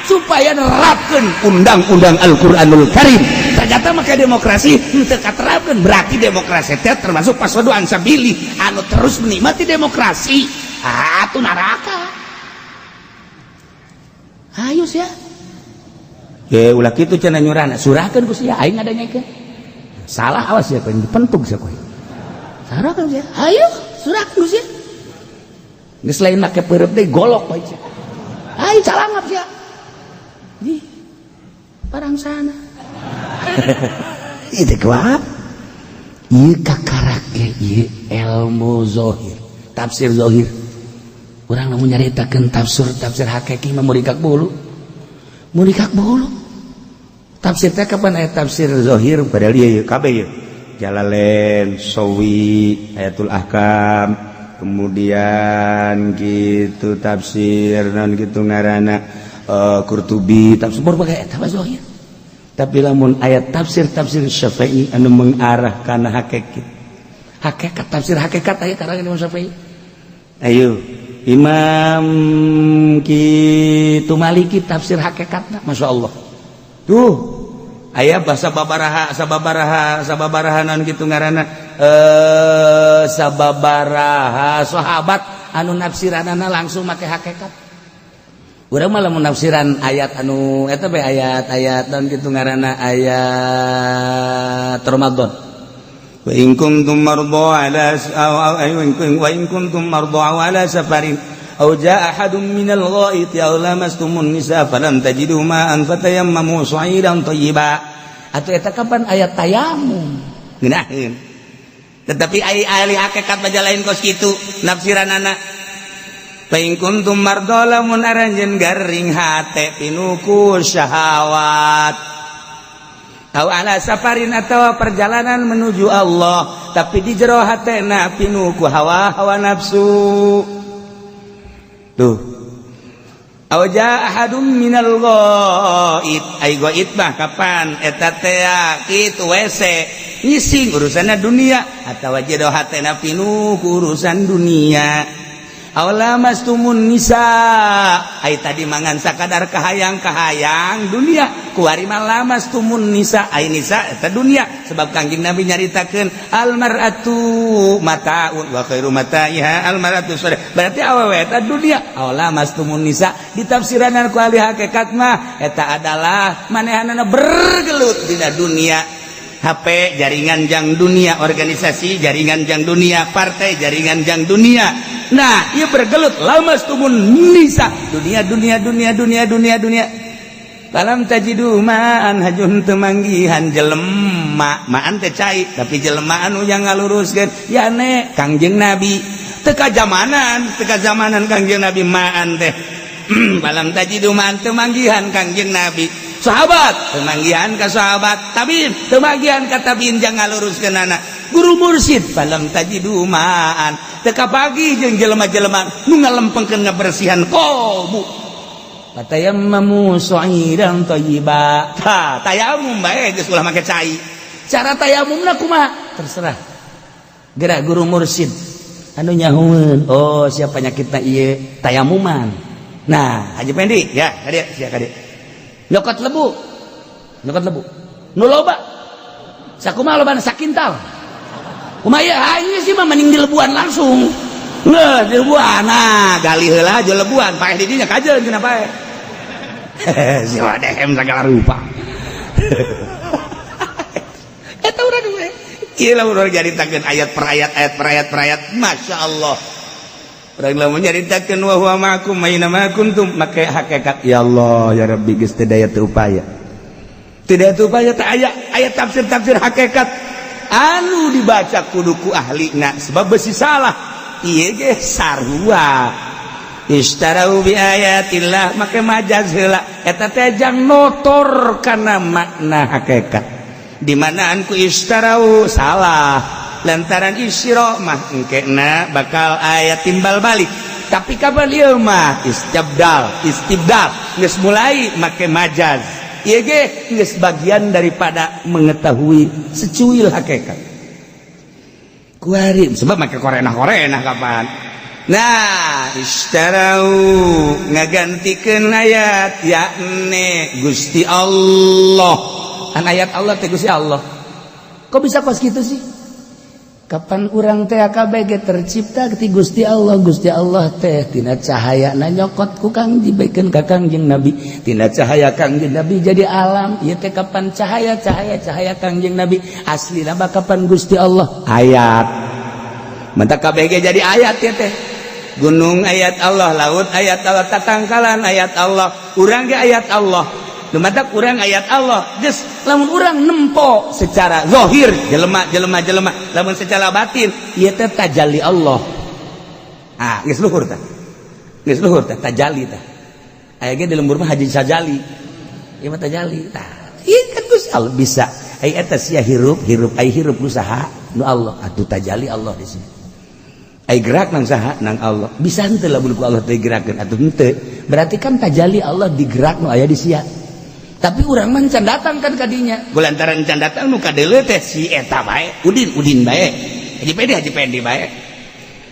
supaya nerapkan undang-undang Al-Quranul Karim. Ternyata maka demokrasi henteu katerapkeun. Berarti demokrasi teh termasuk fasoddu 'an sabili. Anu terus menikmati demokrasi atuh neraka. Ayo sia. Ye, ulah kitu cenah nyurana, surahkeun ku sia, aing ngadanyakeun. Salah, awas ya kowe dipentuk sia kowe. Surahkeun sia. Ayo, surahkeun ku sia. Geus lain make peureub deui, golok bae sia. Ayo calangap sia. Di parang sana. Itu kuat. Ieu kakarak ge ieu ilmu zohir, tafsir zohir. Urang lamun nyaritakeun tafsir tafsir hakiki mah murikak bulu. Murikak bulu. Tafsir teh kapan aya tafsir zohir padahal ieu kabeh ieu. Jalalain, Sawi, Ayatul Ahkam, kemudian gitu tafsir non gitu ngaranna Qurtubi, tafsir berbagai eta mah zohir. Tapi lamun ayat tafsir tafsir Syafi'i anu mengarah kana hakikat. Hakikat, tafsir hakikat aya karangan Imam Syafi'i. Ayo Imam kitu Maliki tafsir hakikatna, Masya Allah. Tuh aya bahasa babaraha sababaraha sababaraha non gitu ngaranna sababaraha sahabat anu nafsiranana langsung make hakikat. Urang mah lamun nafsiran ayat anu eta bae, ayat-ayat non gitu ngaranna, ayat Ramadan. Wa in kuntum marda ala aw wa in kuntum marda aw ala safarin aw jaa ahadun minal ghaiti aw lamastumun nisa falam tajidu ma'an fatayammamu sha'idan thayyiba. Atuh eta kapan ayat tayamum ngeunaheun, tetapi ai ahli hakikat baca lain kos kitu nafsiranana. Fa in kuntum marda, lamun aranjeun garing hate pinuku syahwat. Aw ala safarin atau perjalanan menuju Allah, tapi di jero hatena pinuh ku hawa hawa nafsu tuh. Aw jaa ahadum minal ghaid, ai ghaid mah kapan eta teh kitu WC ngising urusanna dunia atawa jero hatena pinuh ku urusan dunia. Aw lamastumun nisa, ai tadi mangan sakadar kahayang-kahayang dunia, kuari mah lamastumun nisa, ai nisa eta dunia, sebab Kangjeng Nabi nyaritakeun al mar'atu mataun wa khairu mata'iha al mar'atu sholih, berarti awewe eta dunia. Aw lamastumun nisa ditafsiranan ku ahli hakikat mah eta adalah manehanana bergelut dina dunia, HP jaringan jang dunia, organisasi jaringan jang dunia, partai jaringan jang dunia. Nah, ia bergelut lamastumun nisa, dunia dunia dunia dunia dunia dunia. Falam tajidu ma'an, hajun teu manggihan jelema, ma'an teh cai, tapi jelema anu yang ngaluruskeun yane Kangjeng Nabi. Teu kajamanan, teu kajamanan Kangjeng Nabi ma'an teh. Falam tajidu ma'an, teu manggihan Kangjeng Nabi. Sahabat teu manggihan ka sahabat, tabiin teu manggihan ka tabiin jang ngaluruskeunana. Guru mursyid falam tajidu ma'an, teu kapagi jeung jelema-jelema nu ngalempengkeun ngabersihan kolbu. Fatayammamu sha'idan thayyiba. Tah, tayamum bae geus ulah make cai. Cara tayamumna kumaha? Terserah. Gerak guru mursyid anu nyahueun, oh siapa penyakitna ieu tayamuman. Nah, Haji Pendi ya, kadieu sia kadieu. Nyokot lebu. Nyokot lebu. Nu loba. Sakumaha lobana sakintal. Kumaha ieu aing sih mah mending dilebuan langsung. Nggak, dilebuan. Nah, gali heula aja lebuan, paeh di dinya kajeun cenah paeh. Si dehem segala rupa. Eta urang we. Ieu lah urang nyaritakeun ayat per ayat, ayat per ayat per ayat. Masya Allah. Urang lamun nyaritakeun wa huwa ma'akum aina ma kuntum make hakikat, ya Allah ya Rabbi, geus teu daya teu upaya. Teu daya teu upaya teh aya ayat tafsir-tafsir hakikat anu dibaca kudu ku ahlina sebab besi salah. Ieu ge sarua. Ishtarau bi ayatillah make majaz heula eta teh jang notor kana makna hakikat. Di manaan ku ishtarau salah lantaran isyra mah engkena bakal aya timbal balik, tapi kapan ieu mah istibdal, istibdal geus mulai make majaz ieu ge geus bagian daripada mengetahui secuil hakikat kuari sebab make korenah-korenah kapan. Nah, ishtarau ngagantikeun ayat yakni Gusti Allah. An ayat Allah teh Gusti Allah. Kok bisa kos gitu sih? Kapan urang teh KBG tercipta ti Gusti Allah, Gusti Allah teh tina cahaya na nyokot ku Kang dibaikeun ka Kangjeng Nabi. Tina cahaya Kangjeng Nabi jadi alam. Ieu teh kapan cahaya cahaya cahaya Kangjeng Nabi aslina mah kapan Gusti Allah ayat. Mantap KBG jadi ayat ya teh. Gunung ayat Allah, laut ayat Allah, tatangkalan ayat Allah, urang ge ayat Allah. Nu matak urang ayat Allah. Geus lamun urang nempo secara zahir jelema jelema jelema, lamun secara batin ieu teh tajalli Allah. Ah, geus luhur tah. Geus luhur tah tajalli tah. Aya ge di lembur mah Haji Sajali. Ieu mah tajalli tah. Ieu kan Gusti Allah bisa. Ai eta sia hirup, hirup ai hirup nu saha? Nu Allah. Atuh tajalli Allah di sini. Ai gerak nang saha? Nang Allah. Bisa henteu lamun ku Allah teh gerakeun atuh henteu. Berarti kan tajalli Allah digerak nu aya di sia. Tapi urang mah can datang kan kadinya. Lantaran can datang nu kadeuleu teh si eta bae, Udin Udin bae. Haji Pendi Haji Pendi bae.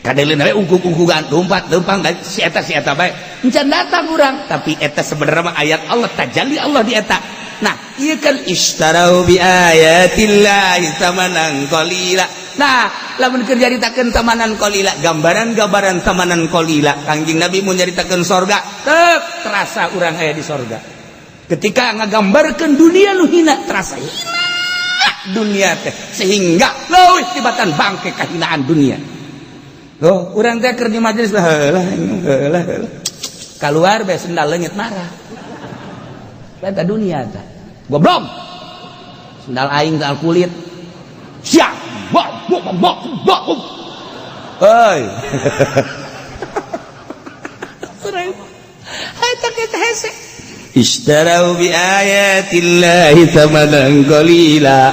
Kadeuleu bae ungkuk-ungkugan lompat lempang si eta bae. Can datang urang, tapi eta sebenarnya mah ayat Allah, tajalli Allah di eta. Nah, ieu kan ishtarau bi ayatillahi tsamanan qalila. Nah, lamun keur nyaritakeun tamanan qalila, gambaran-gambaran tamanan qalila, Kangjeng Nabi mun nyaritakeun sorga, tek terasa urang aya di sorga. Ketika ngagambarkeun dunia nu hina, terasa hina dunia teh sehingga leuwih tibatan bangke kahinaan dunia. Loh, urang teh keur di majelis lah heula heula heula. Kaluar bae sendal leungit marah. Eta dunia teh. Goblok. Sendal aing sendal kulit. Siap. Bok bok bok bok. Hei. Urang eta teh hese. Ishtarau bi ayatillahi thamanan qalila.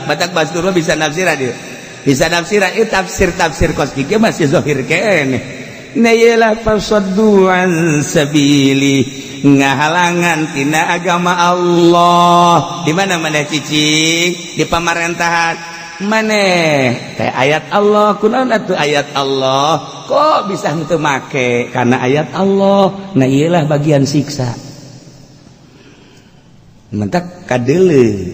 Batak Bastur bisa nafsiran dia. Bisa nafsiran ieu tafsir-tafsir kos kieu masih zahir keneh. Na ieu lah fasaddu an sabili, ngahalangan tina agama Allah. Di mana maneh cicing? Di pamarentahan. Maneh teh ayat Allah, kunaon atuh ayat Allah? Kok bisa henteu make karena ayat Allah? Nah ieu lah bagian siksa. Mentak kadele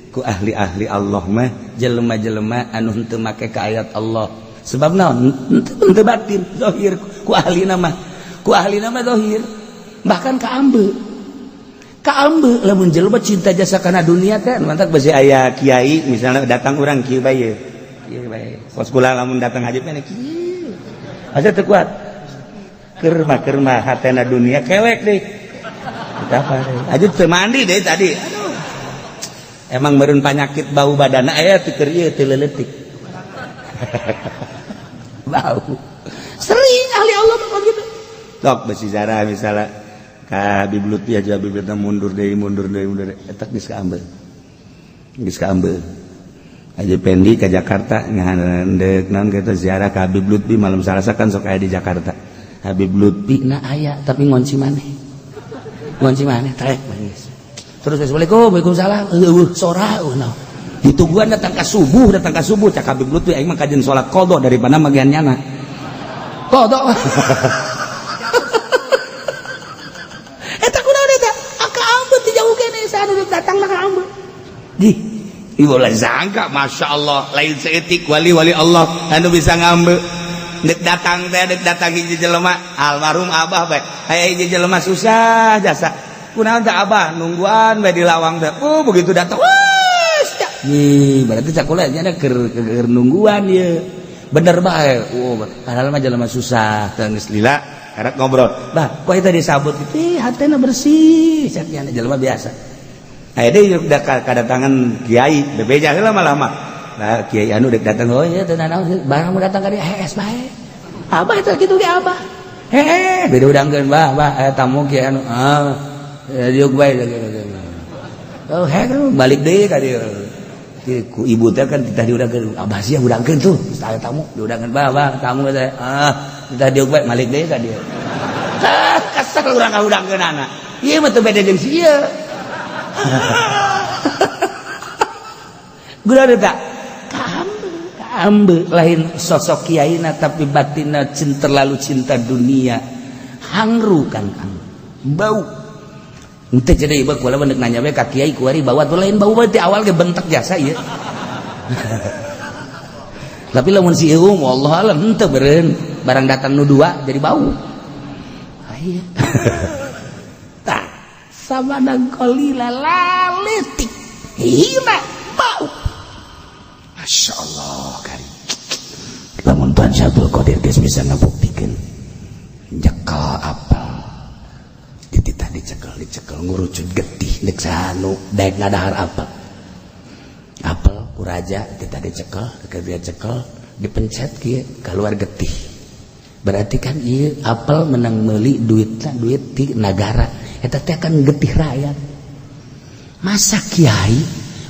ku ahli-ahli Allah mah jelema-jelema anu henteu make ka ayat Allah. Sebab naon? Henteu batin, zahir ku ahli nama. Ku ahli nama zahir. Bahkan ka ambe. Ka ambe lamun jelema cinta jasa kana dunia teh mantak besi aya kiai misalnya datang urang kieu bae. Kieu bae. Kos kula lamun datang haji mah kieu. Asa teu kuat. Keur mah hatena dunia kelek deui. Aja teu mandi deh tadi. Aduh. Emang meureun panyakit bau badana aya teu keur ieu teu leuletik. Bau. Sering ahli Allah mah gitu. Tok besi zarah misalnya ka Habib Lutfi aja, Habib Lutfi mundur deui, mundur deui, mundur deui. Eta geus kaambeul. Geus kaambeul. Aja Pendi ke Jakarta ngahandeuk naon kitu ziarah ka Habib Lutfi malam Salasa kan sok aya di Jakarta. Habib Lutfi na aya tapi ngonci maneh. Ngonci maneh trek geus. Terus assalamualaikum, waalaikumsalam. Eueuh sora eueuh naon. Ditungguan datang ka subuh, datang ka subuh cak Habib Lutfi aing mah kajian salat qadha daripada magian nyana. Qadha. Eta kunaon eta? Aka ambeut ti jauh keneh saha nu datang ka ambeut. Di ieu ulah sangka Masya Allah lain seetik wali-wali Allah anu bisa ngambe. Dek datang teh, dek datang hiji jelema almarhum abah bae. Aya hiji jelema susah jasa. Kunaon teh abah nungguan bae di lawang teh. Oh begitu datang. Wah, nih berarti cakula nya keur nungguan ieu. Bener bae. Oh, padahal mah jelema susah teh geus lila karek ngobrol. Bah, kok eta disabut kitu hatena bersih cek nya jelema biasa. Aya deui kadatangan kiai bebeja heula malah mah. Nah, kiai anu dek datang, oh iya teu nanaon barang mau datang ka dieu hees bae. Abah eta kitu ge abah. Heeh, beda udangkeun bah, bah aya tamu kiai anu. Ah, diuk bae. Oh, heh balik deui ka dieu. Ku ibu teh kan titah diudangkeun, abah sia udangkeun tuh, geus aya tamu diudangkeun bah, bah tamu teh. Ah, titah diuk bae balik deui ka dieu. Tah, kesel urang ngaudangkeunana. Ieu mah teu beda jeung si ieu. Gula tak? Kaambe lain sosok kiaina tapi batinna cinta, terlalu cinta dunia. Hangru kan kang. Bau. Ente jadi ieu kula mah nanya we ka kiai kuari bawa tuh lain bau ti awal ge bentek jasa ieu. Tapi lamun si ieu wallahu alam henteu beureun barang datang nu dua jadi bau. Aya. Tah samadang qalila laletik hina bau. Masya Allah kari. Lamun Tuhan Syabdul Qadir geus bisa ngabuktikeun nyekel apel dititah dicekel dicekel ngurucut getih nek sanu daek ngadahar apel. Apel ku raja dititah dicekel, dia cekel dipencet kieu keluar getih. Berarti kan ieu apel menang meuli duitna duit ti nagara. Eta teh kan getih rakyat. Masa kiai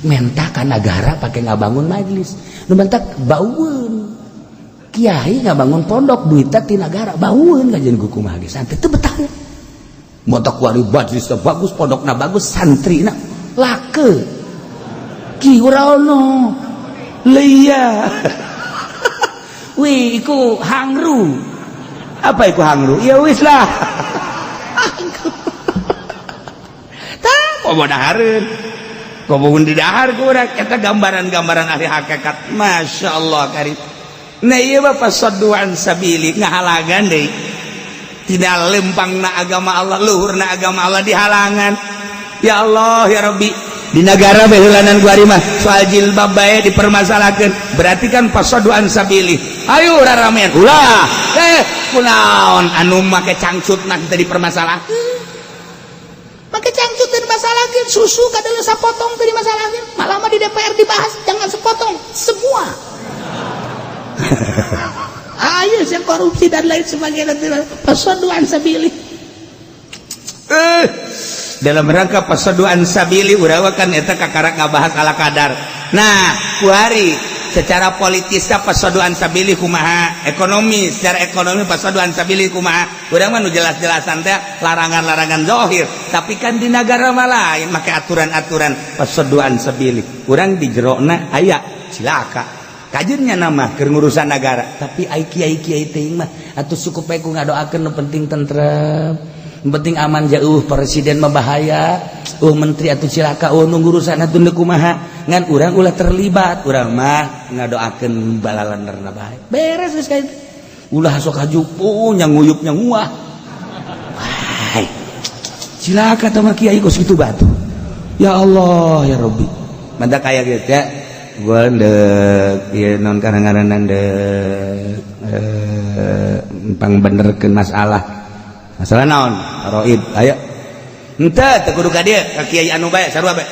menta ka nagara pakai ngabangun majelis. Nu mentak baueun. Kiai ngabangun pondok duitna ti nagara baueun kajian ku kumaha ge santri teu betah. Motak wari majelis bagus, pondokna bagus, santrina lake. Ki ora ono. Leia. Wih, iku hangru. Apa iku hangru? Ya wis lah. Tah, komo dahareun. Komo di dahar ku urang eta gambaran-gambaran ahli hakikat. Masya Allah karim. Nah ieu mah fasaddu an sabili ngahalagan deui. Tidak lempangna agama Allah, luhurna agama Allah dihalangan. Ya Allah ya Rabbi. Di negara beheulanan ku ari mah soal jilbab bae dipermasalahkeun. Berarti kan fasaddu an sabili. Ayo raramean. Ulah. Kunaon anu make cangcut nah teu dipermasalahkeun. Make cangcut teu dimasalahkeun, susu kadeuleung sapotong teu dimasalahkeun. Malah mah di DPR dibahas jangan sepotong, semua. Ayo yang korupsi dan lain sebagainya. Fasaddu an sabili. Dalam rangka fasoddu an sabili urang kan eta kakara ngabahas ala kadar. Nah, kuari secara politisnya fasoddu an sabili kumaha, ekonomi, secara ekonomi fasoddu an sabili kumaha. Urang mah nu jelas-jelasan teh larangan-larangan zahir, tapi kan di negara mah lain make aturan-aturan fasoddu an sabili. Urang di jerona aya cilaka. Kajennya nama keur ngurusan negara, Tapi ai kiai-kiai teh mah atuh cukup bae ku ngadoakeun, nu penting tentrem, nu penting aman. Jauh presiden mah bahaya, menteri atuh cilaka, nu ngurusan atuh nu kumaha, ngan urang ulah terlibat. Urang mah ngadoakeun balalanerna bae, beres geus kayak ulah sok hajupu nya nguyupnya nguah. Wah, cilaka teh mah kiai kos kitu batu. Ya Allah ya Rabbi. Mantap kayak gitu ya. Gua ndek ieu non kadang-kadang ndek pangbenerkeun masalah. Masalah naon? Roib. Ayo. Henteu, teu kudu ka dieu, ka kiai anu bae, sarua bae.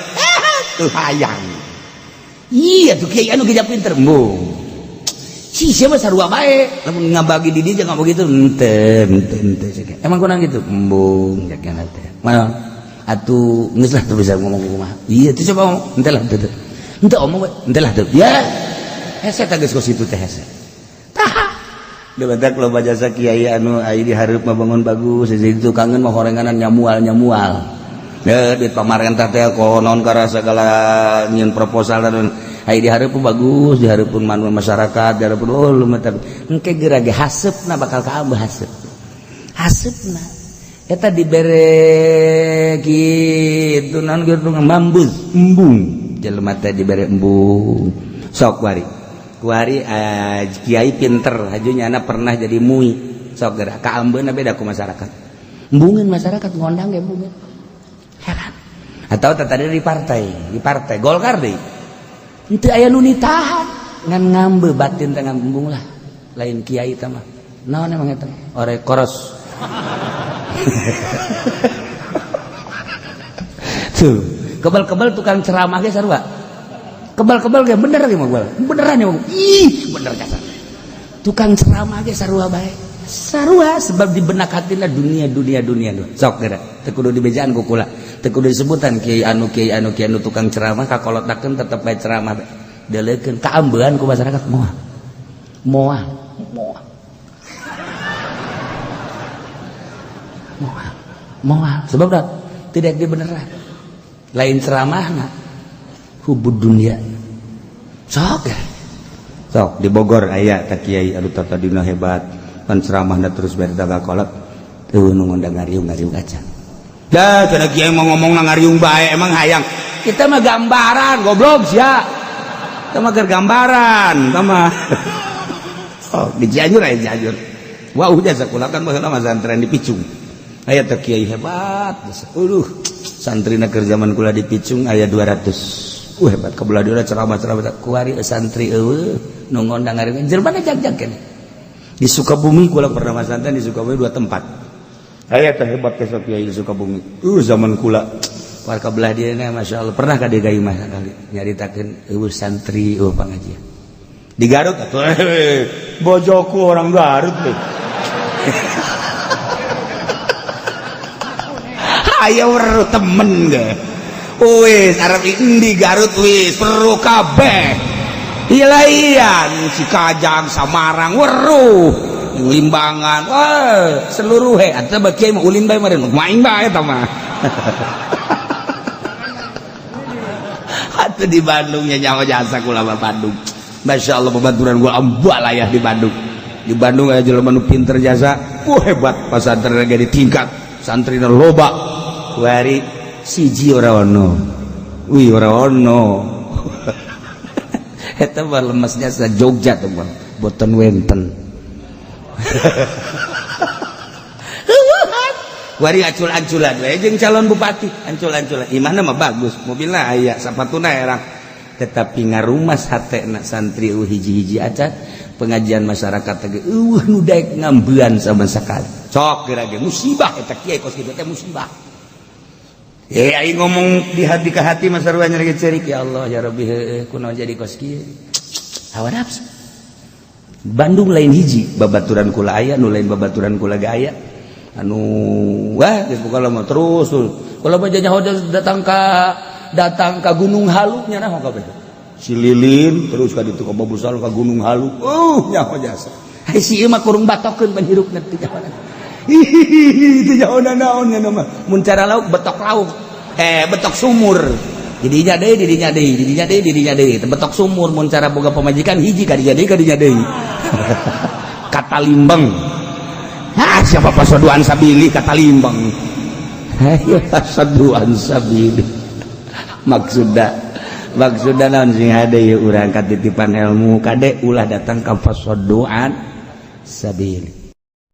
Tuh hayang. Iya tuh kiai anu geja pinter. Embung. Si siapa sarua bae. Lamun ngabagi di dieu jangan begitu. Henteu, henteu, henteu. Emang kurang gitu. Embung jaga teh. Mana? Atuh geus lah teu bisa ngomong kumaha. Iya tuh coba ngomong. Henteu lah, henteu. Henteu omong we. Henteu lah teu. Ya. Hese tah geus kos kitu teh hese. Tah. Badak loba jasa kiai anu ai di hareup mah bangun bagus, di tukangeun mah horenganan nyamual-nyamual. Ya duit pamarentah teh konon karena segala nyieun proposal dan ai di hareup bagus, di hareupeun manu masyarakat, di hareupeun oh lu mah engke geura ge haseupna bakal kaambeuh haseup. Haseupna eta dibere kitu naon kitu mambus embung. Jelema teh dibere embung. Sok kuari. Kuari kiai pinter, hajunya anak pernah jadi mui. Sok geura kaambeuna beda ku masyarakat. Embungeun masyarakat ngondang ge embungeun. Heran. Atau tadi di partai Golkar deui. Henteu aya nu nitahan, ngan ngambe batin teh ngambung lah. Lain kiai teh mah. Naon emang eta? Ore koros. Tuh, kebal-kebal tukang ceramah ge sarua. Kebal-kebal ge bener ge mah beneran ya mah. Ih, bener kasar. Tukang ceramah ge sarua bae. Sarua sebab di benak hatina dunia dunia dunia dunia. Sok geura, teu kudu dibejaan ku kula. Teu kudu disebutan kiai anu kiai anu kiai anu tukang ceramah kakolotakeun tetep bae ceramah bae. Deleukeun kaambean ku masyarakat moal. Moal, moal. Moal. Moal sebab dah tidak dibeneran. Lain ceramahna hubud dunia. Sok ya. Sok di Bogor aya tah kiai anu tadina hebat, pan ceramahna terus bae daga kolot. Teu nu ngondang ngariung-ngariung acan. Dah cenah kiai mau ngomong ngariung bae emang hayang. Kita mah gambaran goblok sia. Kita mah keur gambaran, kita mah. Oh, di Cianjur aya Cianjur. Wah, udah sakola kan baheula mah santren di Picung. Aya teh kiai hebat. Aduh, santrina keur zaman kula di Picung aya 200. Hebat kebelah dia ceramah-ceramah kuari santri eueuh nu ngondang ngariung jelema jag-jag keneh. Di Sukabumi kula pernah masantren di Sukabumi 2 tempat. Aya teh hebat teh kiai di Sukabumi. Zaman kula warga belah dia Masya Allah pernah ka dieu mah sakali nyaritakeun eueuh santri eueuh pangajian. Di Garut atuh bojoku orang Garut teh. Ayo weruh temen ge. Wis arep endi Garut wis weruh kabeh. Ilaian si Kajang Samarang weruh Limbangan wah seluruh he atuh bagi mah ulin bae meureun main bae eta mah. Atuh di Bandung nya nyawa jasa kula mah Bandung. Masya Allah babaturan gua ambalayah di Bandung. Di Bandung aya jelema nu pinter jasa, wah hebat pasantren ge ditingkat, santrina loba. Kuari siji ora ono. Wih ora ono. Eta mah lemesnya sa Jogja tuh mah, boten wenten. Kuari acul-aculan we jeung calon bupati, ancul-anculan. Imahna mah bagus, mobilna aya, sapatuna erang. Tetapi ngarumas hatena santri eueuh hiji-hiji acan, pengajian masyarakat teh eueuh nu daek ngambean sama sekali. Sok geura ge musibah eta kiai kos kitu teh musibah. Aing ngomong di hati ke hati mah sarua nyeri cerik ya Allah ya Rabbi heueuh kunaon jadi kos kieu. Hawa nafsu. Bandung lain hiji babaturan kula aya nu lain babaturan kula ge aya. Anu wah geus pokona mah terus terus. Kalau mah nyaho datang ka Gunung Halu, nya naon kabeh. Si lilin terus ka ditu, ka Babusal, ka Gunung Halu. Nyaho jasa. Hai, si ieu mah kurung batokeun pan hirupna teu nyaho. Itu nyaho naon nya mah. Mun cara lauk betok lauk. Eh, betok sumur. Didinya deui, didinya deui, didinya deui, didinya deui. Betok sumur. Mun cara boga pamajikan hiji, kadinya deui, kadinya deui. Kata limbeng. Ah, siapa pasoduan sabili kata limbeng. Ayo pasoduan sabili. Maksudna maksudna naon? Sing hade ieu urang katitipan ilmu, kade ulah datang ka pasoduan sabili.